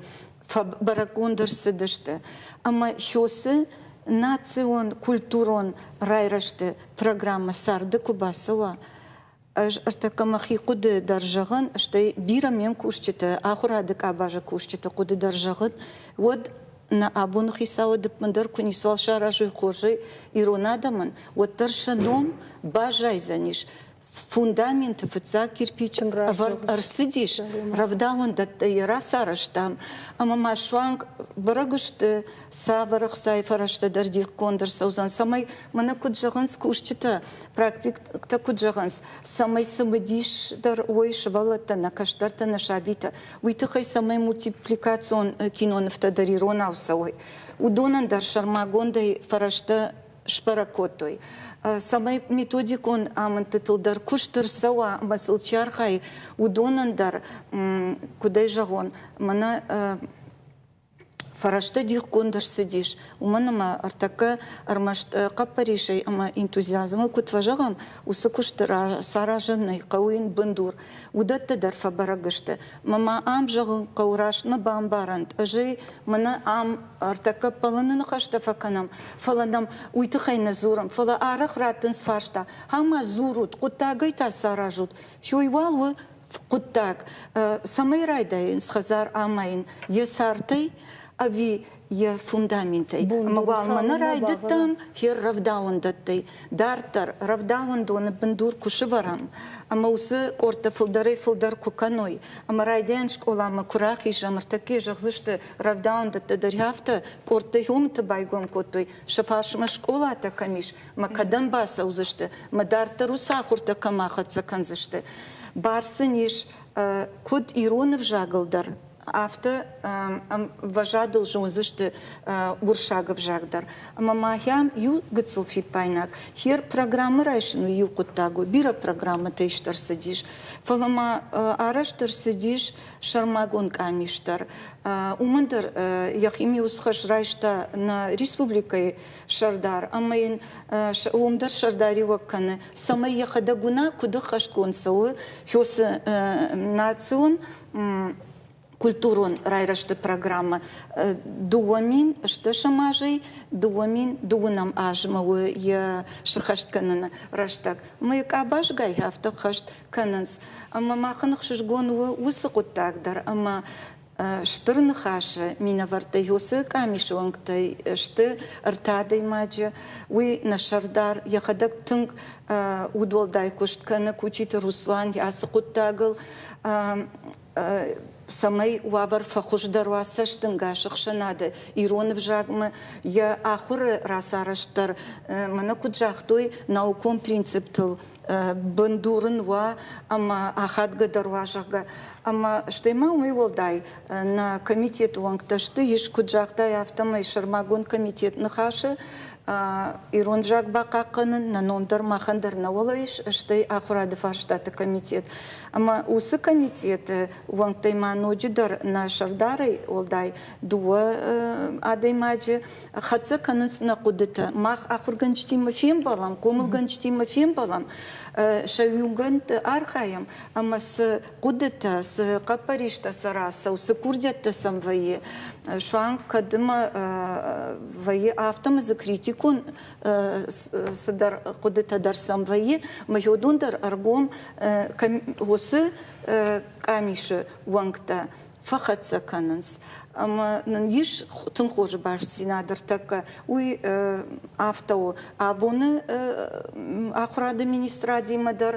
бӕрӕггонд ӕрцыдысты. Ӕмӕ уыцы национ культурон райрӕзты программӕ царды куы бацӕуа, ӕз ӕртӕккӕ мӕхи хъуыды дӕр зӕгъын, стӕй бирӕ ме мкусджыты, ахуырады къабазы кусджыты хъуыды дӕр зӕгъын, уӕд нӕ абоны хицауад ӕппындӕр куы ницуал саразой хорзӕй ирон адӕмӕн, уӕддӕр сӕ ном баззайдзӕнис. Фундаменты фыццаг кирпич ӕвӕрд ӕрцыдис, рӕвдауӕндӕттӕ йӕ рацарӕзтам, ӕмӕ ма суанг бӕрӕг сты, цавӕр ӕхцайы фӕрӕзтӕ дӕр дихгонд ӕрцӕудзӕн, цӕмӕй мӕнӕ куыд зӕгъынц кусджытӕ, практиктӕ куыд зӕгъынц, цӕмӕй цымыдисдӕр уой сывӕллӕттӕ, нӕ кӕстӕртӕ, нӕ сабитӕ, уый тыххӕй цӕмӕй мультипликацион кинонывтӕ дӕр иронау цӕуой. Уыдонӕн дӕр сӕрмагондӕй фӕрӕзтӕ сбӕрӕг кодтой. Цӕмӕй методикон амындтытыл дӕр куыст ӕрцӕуа ӕмӕ сыл чи архайы, уыдонӕн дӕр, куыдӕй зӕгъон, мӕнӕ фӕрӕзтӕ дихгонд ӕрцыдис, уымӕн ӕмӕ ӕртӕккӕ ӕрмӕст хъӕппӕрисӕй ӕмӕ энтузиазмыл куыд фӕзӕгъӕм, уыцы куысты саразӕн нӕй, хъӕуы йын бындур. Уыдӕттӕ дӕр фӕбӕрӕг сты. Мӕ ма ам зӕгъын хъӕуы рӕстмӕ бамбарӕнт, ӕз ӕй мӕнӕ ам ӕртӕккӕ ӕппӕлыны ныхӕстӕ фӕкӕнӕм, фӕлӕ нӕм уый тыххӕй нӕ дзурӕм, фӕлӕ арӕх раттынц фарста, ӕмӕ дзурут, хъуыддагӕй та саразут, уый уал у хъуыддаг, цӕмӕй райдайынц хӕдзар амайын йӕ цардӕй. ӕви йӕ фундаментӕй. Ӕмӕ уал мӕнӕ райдыдтам хер рӕвдауӕндӕттӕй. Дарддӕр рӕвдауӕндоны бындур куы сывӕрӕм, ӕмӕ уыцы къордтӕ фылдӕрӕй-фылдӕр куы кӕной, ӕмӕ райдиан скъоламӕ куы рахизӕм, ӕртӕккӕ зӕгъдзысты, рӕвдауӕндӕттӕ дӕр афтӕ къордтӕ хиуымты байгом кодтой, сӕ фарсмӕ скъолатӕ кӕм ис, мӕ кӕдӕм бацӕудзысты, мӕ дарддӕр уыцы ахуыртӕ кӕм ахӕццӕ кӕндзысты. Бар сын ис куыд ирон ӕвзагыл дӕр, афтӕ ӕмвӕзадыл зондзысты уырыссаг ӕвзаг дӕр. Ӕмӕ махӕн иу гыццыл фиппаинаг. Хер программӕ райсын иу хъуыддаг у, бирӕ программӕтӕ ист ӕрцыдис. Фӕлӕ ма арӕзт ӕрцыдис сӕрмагонд къамис дӕр. Уымӕн дӕр йӕхимӕ уыцы хӕс райста нӕ республикӕйы сӕрдар ӕмӕ йын уым дӕр сӕрдариуӕг кӕны, цӕмӕй йӕхӕдӕг уына, куыд ӕххӕстгонд цӕуы хёсы национ культурон райрӕзты программӕ 2010 азӕй 2020 азмӕ у йӕ сыххӕст кӕныны рӕстӕг. Ӕмӕ йӕ къабазгай афтӕ ххӕст кӕнынц. Ӕмӕ махӕн ӕхсызгон у уыцы хъуыддаг дӕр, ӕмӕ Стыр Ныхасы минӕвӕрттӕ уыцы къамисы уӕнгтӕй сты ӕртӕ адӕймаджы. Уый нӕ сӕрдар йӕхӕдӕг тынг удуӕлдай куыст кӕны Кучиты Руслан ацы хъуыддагыл, цӕмӕй уавӕр фӕхуыздӕр уа цӕстӕнгас ӕхсӕнады ирон ӕвзагмӕ. Йӕ ахуыры рацарӕзт дӕр, мӕнӕ куыд загътой, наукон принциптыл бындур ын уа ӕмӕ ахадгӕ дӕр уа, зӕгъгӕ. Ӕмӕ стӕй ма уымӕй уӕлдай нӕ комитеты уӕнгтӕ сты, ис, куыд загътай, афтӕмӕй сӕрмагонд комитет Ныхасы ирон ӕвзаг бахъахъхъӕнын, нӕ ном дӕр махӕн дӕр нӕ уӕлӕ ис, стӕй ахуырады фарстаты комитет. Ӕмӕ уыцы комитеты уӕнгтӕй ма ноджыдӕр нӕ сӕрдарӕй уӕлдай дыууӕ адӕймаджы хӕццӕ кӕнынц нӕ хъуыдытӕ. Мах ахуыргӕнджытимӕ фембӕлӕм, хъомылгӕнджытимӕ фембӕлӕм, сӕ иугӕндты архайӕм ӕмӕ цы хъуыдытӕ, цы хъӕппӕристӕ сӕ рацӕуы, цы курдиӕттӕ сӕм вӕййы, суанг кӕдмӕ вӕййы, афтӕ ма дзы критикон цыдӕр хъуыдытӕ дӕр сӕм вӕййы. Мӕ уыдон дӕр ӕргом уыцы къамисы уӕнгтӕ фӕхӕццӕ кӕнынц. Ӕмӕ нын ис тынг хорз бастдзинад ӕртӕккӕ. Уый афтӕ у абоны ахуырады министрадимӕ дӕр,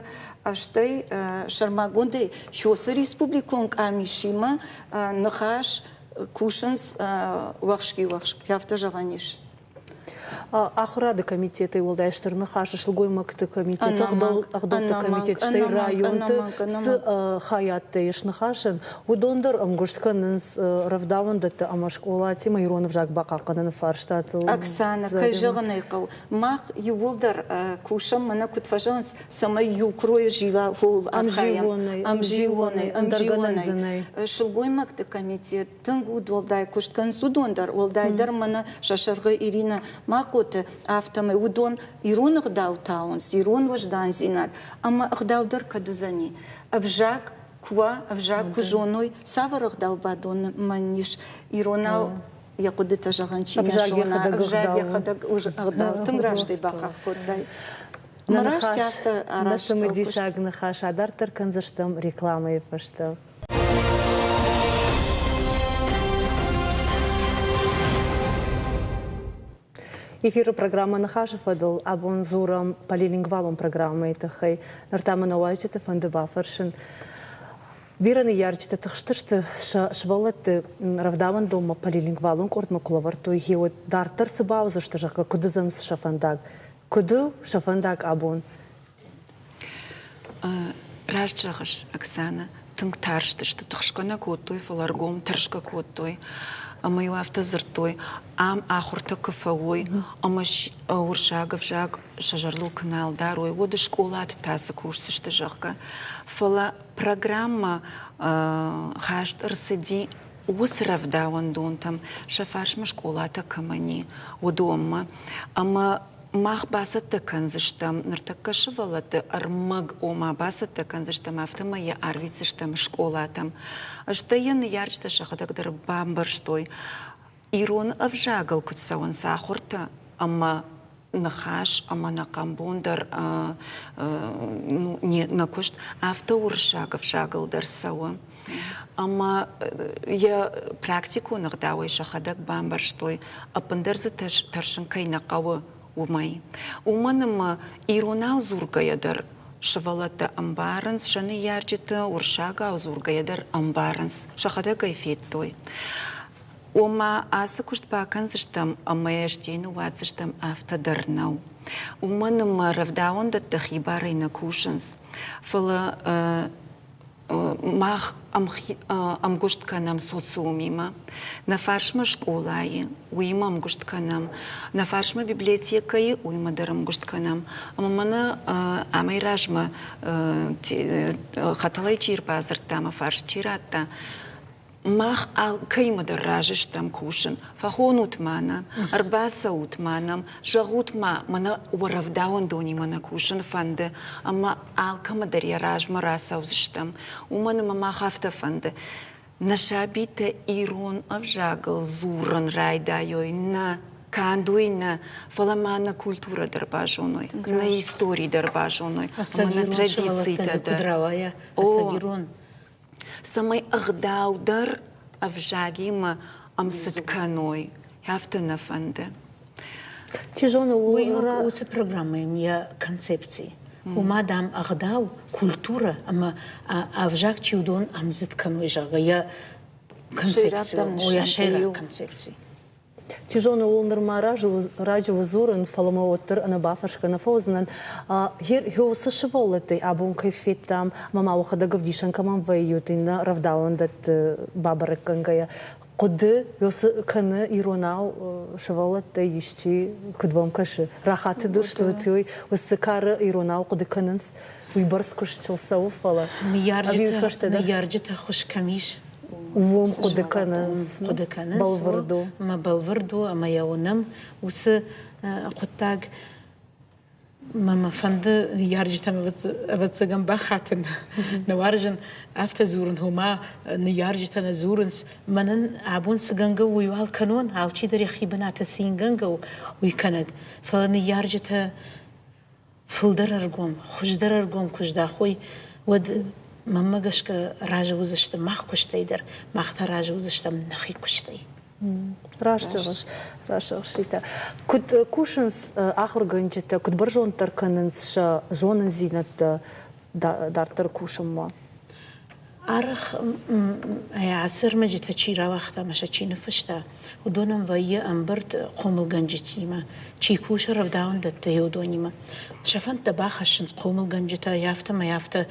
стӕй сӕрмагондӕй ХИОС-ы республикон къамисимӕ ныхас кусынц уӕхски-уӕхск, афтӕ зӕгъӕн ис. Ахуырады комитетӕй уӕлдай стыр ныхасы сылгоймӕгты комитет, ӕгъдӕутты комитет, стӕй районты цы хайадтӕ ис ныхасӕн, уыдон дӕр ӕмгуыст кӕнынц рӕвдауӕндӕтты ӕмӕ скъолатимӕ ирон ӕвзаг бахъахъхъӕныны фарстатыл. Оксана, кӕй зӕгъын ӕй хъӕуы, мах иууылдӕр кусӕм, мӕнӕ куыд фӕзӕгъынц, цӕмӕй иу куыройы зила ууыл архайӕм. Ӕмзиуонӕй, ӕмзиуонӕй. Сылгоймӕгты комитет тынг удуӕлдай куыст кӕнынц уыдон дӕр, уӕлдайдӕр мӕнӕ сӕ сӕргъы Ирина Махъоты, афтӕмӕй уыдон ирон ӕгъдау тауынц, ирон уӕздандзинад ӕмӕ ӕгъдау дӕр кӕд уыдзӕни. Ӕвзаг куы уа, ӕвзаг куы зоной, цавӕр ӕгъдау бадоны мӕн ис иронау йӕ хъуыдытӕ зӕгъын чи нӕ зона, ӕвзаг йӕхӕдӕг ӕгъдау тынг растӕй бахахх кодтай. Нӕ цымыдисаг ныхас адарддӕр кӕндзыстӕм рекламӕйы фӕстӕ. Эфиры программӕ Ныхасы фӕдыл абон дзурӕм полилингвалон программӕйы тыххӕй. Ныр та мӕ нӕ уазджыты фӕнды бафӕрсын. Бирӕ ныййарджытӕ тыхстысты сӕ сывӕллӕтты рӕвдауӕндонмӕ полилингвалон къордмӕ куы лӕвӕрдтой, гъеуӕд дарддӕр цы бауыдзысты, зӕгъгӕ, куыд уыдзӕн сӕ фӕндаг? Куыд у сӕ фӕндаг абон? Раст зӕгъыс, Оксана, тынг тарстысты, тыхсгӕ нӕ кодтой, фӕлӕ ӕргом тӕрсгӕ кодтой. Ӕмӕ-иу афтӕ дзырдтой, ам ахуыртӕ куы фӕуой ӕмӕ уырыссаг ӕвзаг сӕ зӕрдыл куы нал дарой, уӕд скъолаты та цы кусдзысты, зӕгъгӕ. Фӕлӕ программӕ хаст ӕрцыди уыцы рӕвдауӕндонтӕм, сӕ фарсмӕ скъолатӕ кӕмӕн и, уыдонмӕ. Ӕмӕ мах бацӕттӕ кӕндзыстӕм ныртӕккӕ сывӕллӕтты ӕрмӕг, ома бацӕттӕ кӕндзыстӕм, афтӕмӕй йӕ арвитдзыстӕм скъолатӕм. Стӕй йӕ ныййарджытӕ сӕхӕдӕг дӕр бамбӕрстой, ирон ӕвзагыл куыд цӕуынц ахуыртӕ ӕмӕ ныхас ӕмӕ нӕхъӕн бон дӕр нӕ куыст, афтӕ уырыссаг ӕвзагыл дӕр цӕуы. Ӕмӕ йӕ практикон ӕгъдауӕй сӕхӕдӕг бамбӕрстой, ӕппындӕр дзы тӕрсын кӕй нӕ хъӕуы, уымӕй. Уымӕн ӕмӕ иронау дзургӕйӕ дӕр сывӕллӕттӕ ӕмбарынц сӕ ныййарджыты, уырыссагау дзургӕйӕ дӕр ӕмбарынц, сӕхӕдӕг ӕй федтой. Ома ацы куыст бакӕндзыстӕм ӕмӕ йӕ стӕй ныууадздзыстӕм, афтӕ дӕр нӕу. Уымӕн ӕмӕ рӕвдауӕндӕттӕ хибарӕй нӕ кусынц, фӕлӕ мах ӕмгуыст кӕнӕм социумимӕ, нӕ фарсмӕ скъолайы, уыимӕ ӕмгуыст кӕнӕм, нӕ фарсмӕ библиотекӕйы, уыимӕ дӕр ӕмгуыст кӕнӕм. Ӕмӕ мӕнӕ амӕй размӕ хӕтӕлӕй чи ӕрбадзырдта ӕмӕ фарст чи радта, мах алкӕимӕ дӕр разы стӕм кусын. Фӕхонут ма нӕ, ӕрбацӕут ма нӕм, зӕгъут ма, мӕнӕ уӕ рӕвдауӕндонимӕ нӕ кусын фӕнды, ӕмӕ алкӕмӕ дӕр йӕ размӕ рацӕудзыстӕм. Уымӕн ӕмӕ мах афтӕ фӕнды. Нӕ сабитӕ ирон ӕвзагыл дзурын райдайой, нӕ, канд уый нӕ, фӕлӕ ма нӕ культурӕ дӕр базоной, нӕ истори дӕр базоной, ӕмӕ нӕ традицитӕ дӕр. О, цӕмӕй ӕгъдау дӕр ӕвзагимӕ ӕмцыд кӕной, афтӕ нӕ фӕнды. Чи зоны, уыцы программӕйӕн йӕ концепци. Уымӕ, дам, ӕгъдау, культурӕ ӕмӕ ӕвзаг чи уыдон ӕмдзыд кӕной, зӕгъгӕ, йӕ концепци, йӕ сӕйраг концепци. Чи зоны, ууыл нырма раджы у дзурын, фӕлӕ мӕ уӕддӕр ӕнӕбафӕрсгӕ нӕ фӕуыдзынӕн. Уыцы сывӕллӕттӕй абон кӕй федтам, ӕмӕ ма уӕхӕдӕг ӕвдисӕн кӕмӕн вӕййут, иннӕ рӕвдауӕндӕтты бабӕрӕггӕнгӕйӕ, хъуыды кӕны иронау сывӕллӕттӕй исчи, куыд уӕм кӕсы, рахатыдыстут уый, уыцы кары иронау хъуыды кӕнынц, уыйбӕрц куыст сыл цӕуы, фӕлӕ Ныййарджыты ӕххуыс кӕм ис, уым хъуыды кӕнынц, хъуыды кӕнынц, бӕлвырд у. Ӕмӕ бӕлвырд у, ӕмӕ йӕ уынӕм уыцы хъуыддаг. Мӕ мӕ фӕнды ныййарджытӕм ӕвӕццӕгӕн бахатын, нӕ уарзын афтӕ дзурын, ома ныййарджытӕ нӕ дзурынц, мӕнӕн абон цы гӕнгӕ у, уый уал кӕнон, алчидӕр йӕхи бынаты цингӕнгӕ у, уый кӕнӕд. Фӕлӕ ныййарджытӕ фылдӕр ӕргом, хуыздӕр ӕргом куы здахой, уӕд мӕнмӕ гӕсгӕ разы уыдзысты мах куыстӕй дӕр, мах та разы уыдзыстӕм нӕхи куыстӕй. Раст зӕгъыс, раст зӕгъыс, Рита. Куыд кусынц ахуыргӕнджытӕ, куыд бӕрзонддӕр кӕнынц сӕ зонындзинӕдтӕ дарддӕр кусынмӕ? Арӕх ацы ӕрмӕджытӕ чи рауагъта ӕмӕ сӕ чи ныффыста, уыдонӕн вӕййы ӕмбырд хъомылгӕнджытимӕ, чи кусы рӕвдауӕндӕтты, уыдонимӕ. Сӕ фӕндтӕ бахӕссынц хъомылгӕнджытӕ, афтӕмӕй афтӕ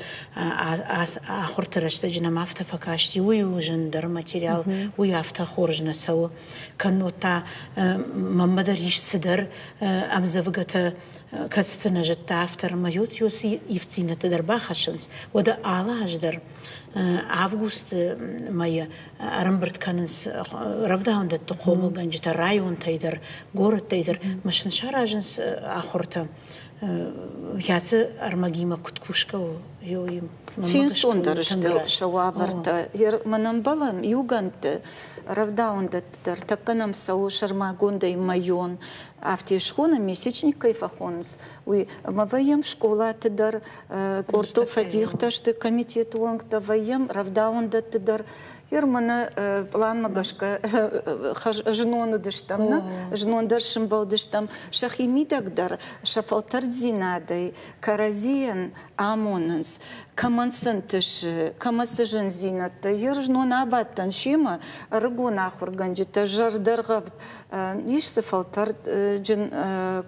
ахуырты рӕстӕджы нӕм афтӕ фӕкасти, уый у зындӕр материал, уый афтӕ хорз нӕ цӕуы. Кӕннод та мӕнмӕ дӕр ис цыдӕр ӕмдзӕвгӕтӕ, кӕцыты нӕ зыдта автор ӕмӕ йот-йоцы ивддзинӕдтӕ дӕр бахӕссынц, уӕдӕ алы аз дӕр августы мӕйы ӕрӕмбырд кӕнынц рӕвдауӕндӕтты хъомылгӕнджытӕ районтӕй дӕр, горӕттӕй дӕр ӕмӕ сын саразынц ахуыртӕ. Кӕцы ӕрмӕгимӕ куыд кусгӕ у, Фенцондӕр сты сӕ уавӕртӕ. Мӕн ӕмбӕлӕм иугӕндты, рӕвдауӕндӕтты дӕр тӕккӕ нӕм цӕуы сӕрмагондӕй мӕйон афтӕ схонӕм, месячник кӕй фӕхонынц, уый. Ӕмӕ вӕййӕм скъолаты дӕр, къордтыл фӕдихтӕ сты комитеты уӕнгтӕ, вӕййӕм рӕвдауӕндӕтты дӕр. Ер мӕнӕ пъланмӕ гӕсгӕ знон уыдыстӕм, нӕ? Знон дӕр сымбӕлдыстӕм. Сӕхи мидӕг дӕр сӕ фӕлтӕрддзинадӕй кӕрӕдзийӕн амонынц, кӕмӕн цы нтысы, кӕмӕ цы зындзинӕдтӕ. Ер знон абадтӕн семӕ ӕрыгон ахуыргӕнджытӕ, зӕрдӕргъӕвд ис цы фӕлтӕрдджын,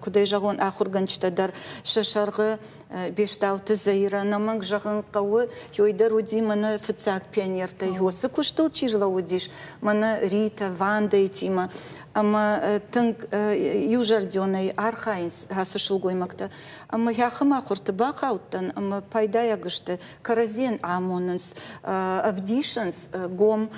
куыдӕй зӕгъон, ахуыргӕнджытӕ дӕр сӕ сӕргъы Бестауты Заирӕ ӕнӕмӕнг зӕгъын хъӕуы, ёй дӕр уыди мӕнӕ фыццаг пионертӕй, уыцы куыстыл чи рлӕууыдис, мӕнӕ Рита, Вандӕйтимӕ. Ӕмӕ тынг иузӕрдионӕй архайынц ацы сылгоймӕгтӕ. Ӕмӕ ахӕм ахуырты бахаудтӕн ӕмӕ пайдайаг сты, кӕрӕдзийӕн амонынц, ӕвдисынц гом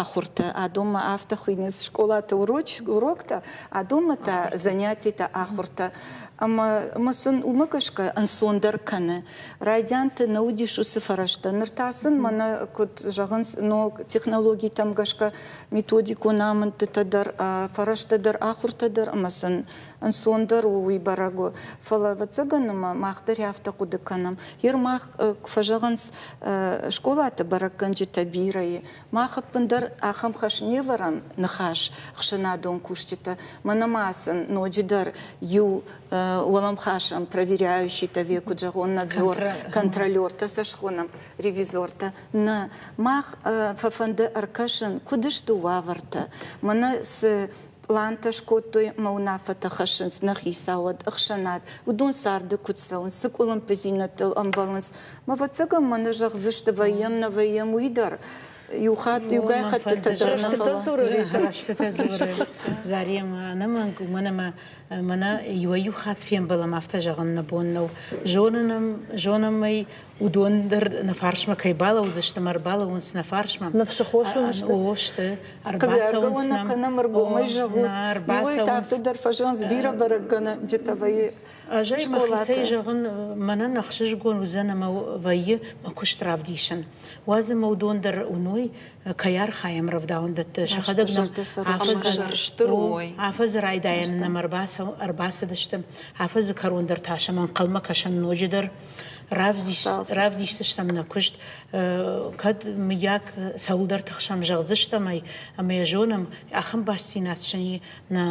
ахуыртӕ. Адонмӕ афтӕ хуыйнынц скъолаты уроктӕ, адонмӕ та занятитӕ, ахуыртӕ. Ӕмӕ сын уымӕ гӕсгӕ ӕнцондӕр кӕны. Райдианты нӕ уыдис уыцы фӕрӕзтӕ. Ныр та сын мӕнӕ, куыд зӕгъынц, ног технологитӕм гӕсгӕ методикон амындтытӕ дӕр, фӕрӕзтӕ дӕр, ахуыртӕ дӕр ӕмӕ сын Ӕнцондӕр у, уый бӕрӕг у. Фӕлӕ, ӕвӕццӕгӕн, ӕмӕ мах дӕр афтӕ хъуыды кӕнӕм. Ер мах куы фӕзӕгъынц, скъолаты бӕрӕггӕнджытӕ бирӕ и. Мах ӕппындӕр ахӕм хӕс не вӕрӕм ныхас ӕхсӕнадон кусджытӕ. Мӕнӕ ма сын ноджыдӕр иу уӕлӕмхасӕн проверяющий-тӕ, куыд зӕгъон, надзор, контролертӕ сӕ схонӕм, ревизортӕ. Нӕ, мах фӕфӕнды ӕркӕсын, куыд сты уавӕртӕ. Мӕнӕ цы пълантӕ скодтой ӕмӕ уынаффӕтӕ хӕссынц нӕ хицауад, ӕхсӕнад, уыдон царды куыд цӕуынц, цы къуылымпыдзинӕдтыл ӕмбӕлынц. Мӕ ӕвӕццӕгӕн мӕ нӕ зӕгъдзысты, вӕййӕм, нӕ вӕййӕм, уый дӕр. Иу хатт, иугай хӕттытӕ дӕр нӕ фӕлӕ. Рӕстытӕ дзуры Заремӕ, ӕнӕмӕнг, уымӕн ӕмӕ мӕнӕ иуӕй-иу хатт фембӕлӕм, афтӕ зӕгъын нӕ бон нӕу. Зонынӕм, зонӕм ӕй, уыдон дӕр нӕ фарсмӕ кӕй балӕудзысты ӕмӕ ӕрбалӕууынц нӕ фарсмӕ. Ныфсы хос уын сты? О, сты. Ӕрбацӕуынц нӕм. кӕнӕм ӕргомӕй зӕгъут. Иуӕй афтӕ дӕр фӕзӕгъынц, бирӕ бӕрӕггӕнӕджытӕ вӕййы. Ӕз ӕй мӕхицӕй зӕгъын, мӕнӕн ӕхсызгон уыдзӕн ӕмӕ вӕййы мӕ куыст равдисын. Уадз ӕмӕ уыдон дӕр уыной, кӕй архайӕм рӕвдауӕндӕтты. Сӕхӕдӕг нӕм афӕдзы райдайӕны нӕм ӕрбацыдысты, афӕдзы кӕрон дӕр та сӕм ӕнхъӕлмӕ кӕсӕм ноджыдӕр. Равдисдзыстӕм нӕ куыст, кӕд, мыййаг, цӕуылдӕр тыхсӕм, зӕгъдзыстӕм ӕй, ӕмӕ йӕ зонӕм, ахӕм бастдзинад сын и нӕ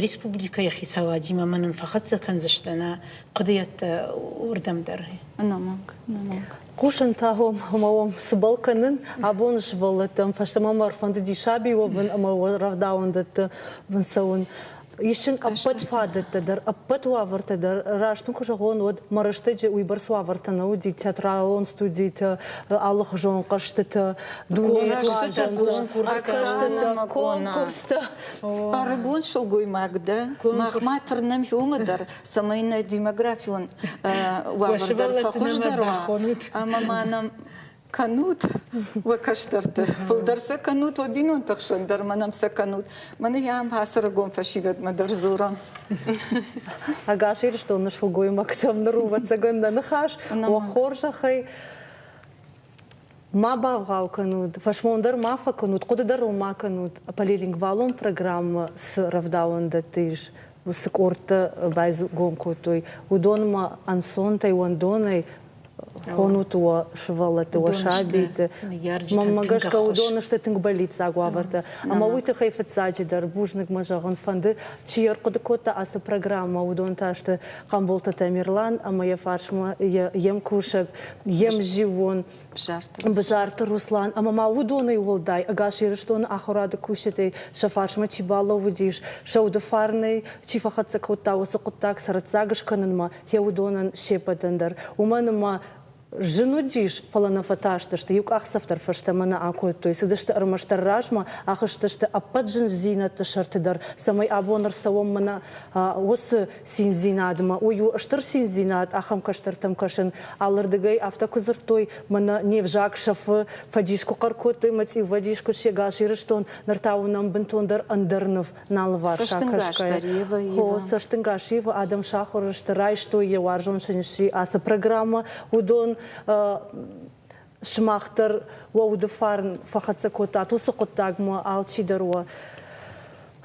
республикӕйы хицауадимӕ ӕмӕ нын фӕхӕццӕ кӕндзысты нӕ хъуыдыйӕдтӕ уырдӕм дӕр. Ӕнӕмӕнг, ӕнӕмӕнг. Хъусын та ӕмӕ уӕм цыбӕл кӕнын. Абоны сывӕллӕттӕм фӕстӕмӕ мӕ ӕрфӕндыди саби уӕвын ӕмӕ рӕвдауӕндӕтты бын цӕуын. Ис ын ӕппӕт фадӕттӕ дӕр, ӕппӕт уавӕртӕ дӕр. Раст ын куы зӕгъон, уӕд мӕ рӕстӕджы уыйбӕрц уавӕртӕ нӕ уыди театралон студитӕ, алыхуызон хъӕзтытӕ, дунейы хъазӕнтӕ, конкурстӕ. Ӕрыгон сылгоймаг дӕ, мах ма тырнӕм иумӕ дӕр, цӕмӕй нӕ демографион уавӕр дӕр фӕхуыздӕр уа, ӕмӕ ма нӕм кӕнут уӕ кӕстӕрты. Фылдӕр сӕ кӕнут уӕ бинонты хсӕн дӕр, мӕнӕм сӕ кӕнут. Мӕнӕ ам ацы ӕрыгон фӕсивӕдмӕ дӕр дзурӕм. Ӕгас Ирыстоны сылгоймӕгтӕм ныр у, ӕвӕццӕгӕн, нӕ ныхас. Уӕ хорзӕхӕй ма бавгъау кӕнут, фӕсмон дӕр ма фӕкӕнут, хъуыды дӕр ыл ма кӕнут. Полилингвалон программӕ цы рӕвдауӕндӕтты ис, уыцы къордтӕ байгом кодтой, уыдонмӕ ӕнцонтӕй, уӕндонӕй хонут уӕ сывӕллӕтты, уӕ сабиты. Мӕнмӕ гӕсгӕ, уыдон сты тынг бӕллиццаг уавӕртӕ. Ӕмӕ уый тыххӕй фыццаджыдӕр бузныг мӕ зӕгъын фӕнды, чи ӕрхъуыды кодта ацы программӕ, уыдон та сты Хъамболты Тамерлан ӕмӕ йӕ фарсмӕ йе мкусӕг, йе мзиууон Бзарты Руслан ӕмӕ ма уыдонӕй уӕлдай ӕгас Ирыстоны ахуырады кусджытӕй сӕ фарсмӕ чи балӕууыдис, сӕ уды фарнӕй чи фӕхӕццӕ кодта уыцы хъуыддаг цӕрӕццаг скӕнынмӕ, йӕ уыдонӕн се ппӕтӕн дӕр. Уымӕн ӕмӕ зын уыдис, фӕлӕ нӕ фӕтарстысты, иу къахдзӕф дӕр фӕстӕмӕ нӕ акодтой, цыдысты ӕрмӕстдӕр размӕ, ахызтысты ӕппӕт зындзинӕдты сӕрты дӕр, цӕмӕй абон ӕрцӕуӕм мӕнӕ уыцы циндзинадмӕ. Уый у стыр циндзинад, ахӕм кӕстӕртӕм кӕсын. Алырдыгӕй афтӕ куы дзырдтой, мӕнӕ не взаг сӕфы, фӕдис куы хъӕр кодтой, мӕ цъиувӕдис куы сегас Ирыстон, ныр та уынӕм бынтондӕр ӕндӕр ныв, налыварс акӕсгӕйӕ. Хо, цӕстынгас ивы, адӕм сахуыр сты, райстой йӕ уарзон сын сси ацы программӕ. Уыдон сымах дӕр уӕ уды фарн фӕхӕццӕ кодтат уыцы хъуыддагмӕ, алчидӕр уӕ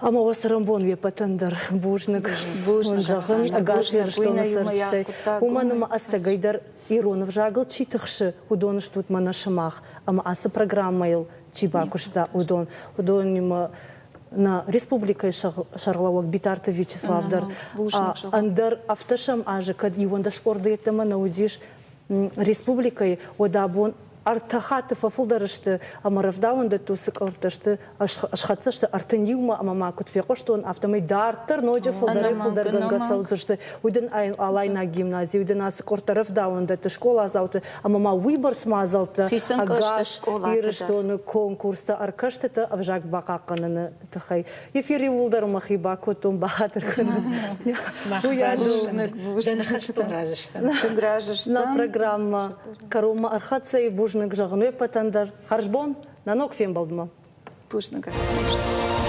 ӕмӕ уӕ цӕрӕнбон уе ппӕтӕн дӕр бузныг. Бузныг зӕгъын ӕгас Ирыстоны цӕрджытӕй. Уымӕн ӕмӕ ӕцӕгӕйдӕр ирон ӕвзагыл чи тыхсы, уыдон стут мӕнӕ сымах ӕмӕ ацы программӕйыл чи бакуыста, уыдон. Уыдонимӕ нӕ республикӕйы сӕргълӕууӕг Битарты Вячеслав дӕр ӕндӕр ӕвддӕсӕм азы кӕд 11 къорды йеддӕмӕ нӕ уыдис республикӕйы, уӕд абон ӕртӕ хатты фӕфылдӕр сты ӕмӕ рӕвдауӕндӕтты уыцы къордтӕ сты, схӕццӕ сты 31-мӕ ӕмӕ ма куыд фехъуыстон, афтӕмӕй дарддӕр ноджы фылдӕрӕй-фылдӕргӕнгӕ цӕудзысты. Уый дын Алайнаг гимнази, уый дын ацы къордтӕ рӕвдауӕндӕтты, скъоладзауты ӕмӕ ма уыйбӕрц мадзӕлттӕ ӕгас Ирыстоны конкурстӕ, ӕркӕстытӕ ӕвзаг бахъахъхъӕныны тыххӕй. Эфир иууылдӕр мӕхи бакодтон, бахатыр кӕнын. Нӕ программӕ кӕронмӕ ӕрхӕццӕ и. Бузныг зӕгъын уе ппӕтӕн дӕр. Хӕрзбон, нӕ ног фембӕлдмӕ. Бузныг, Оксана.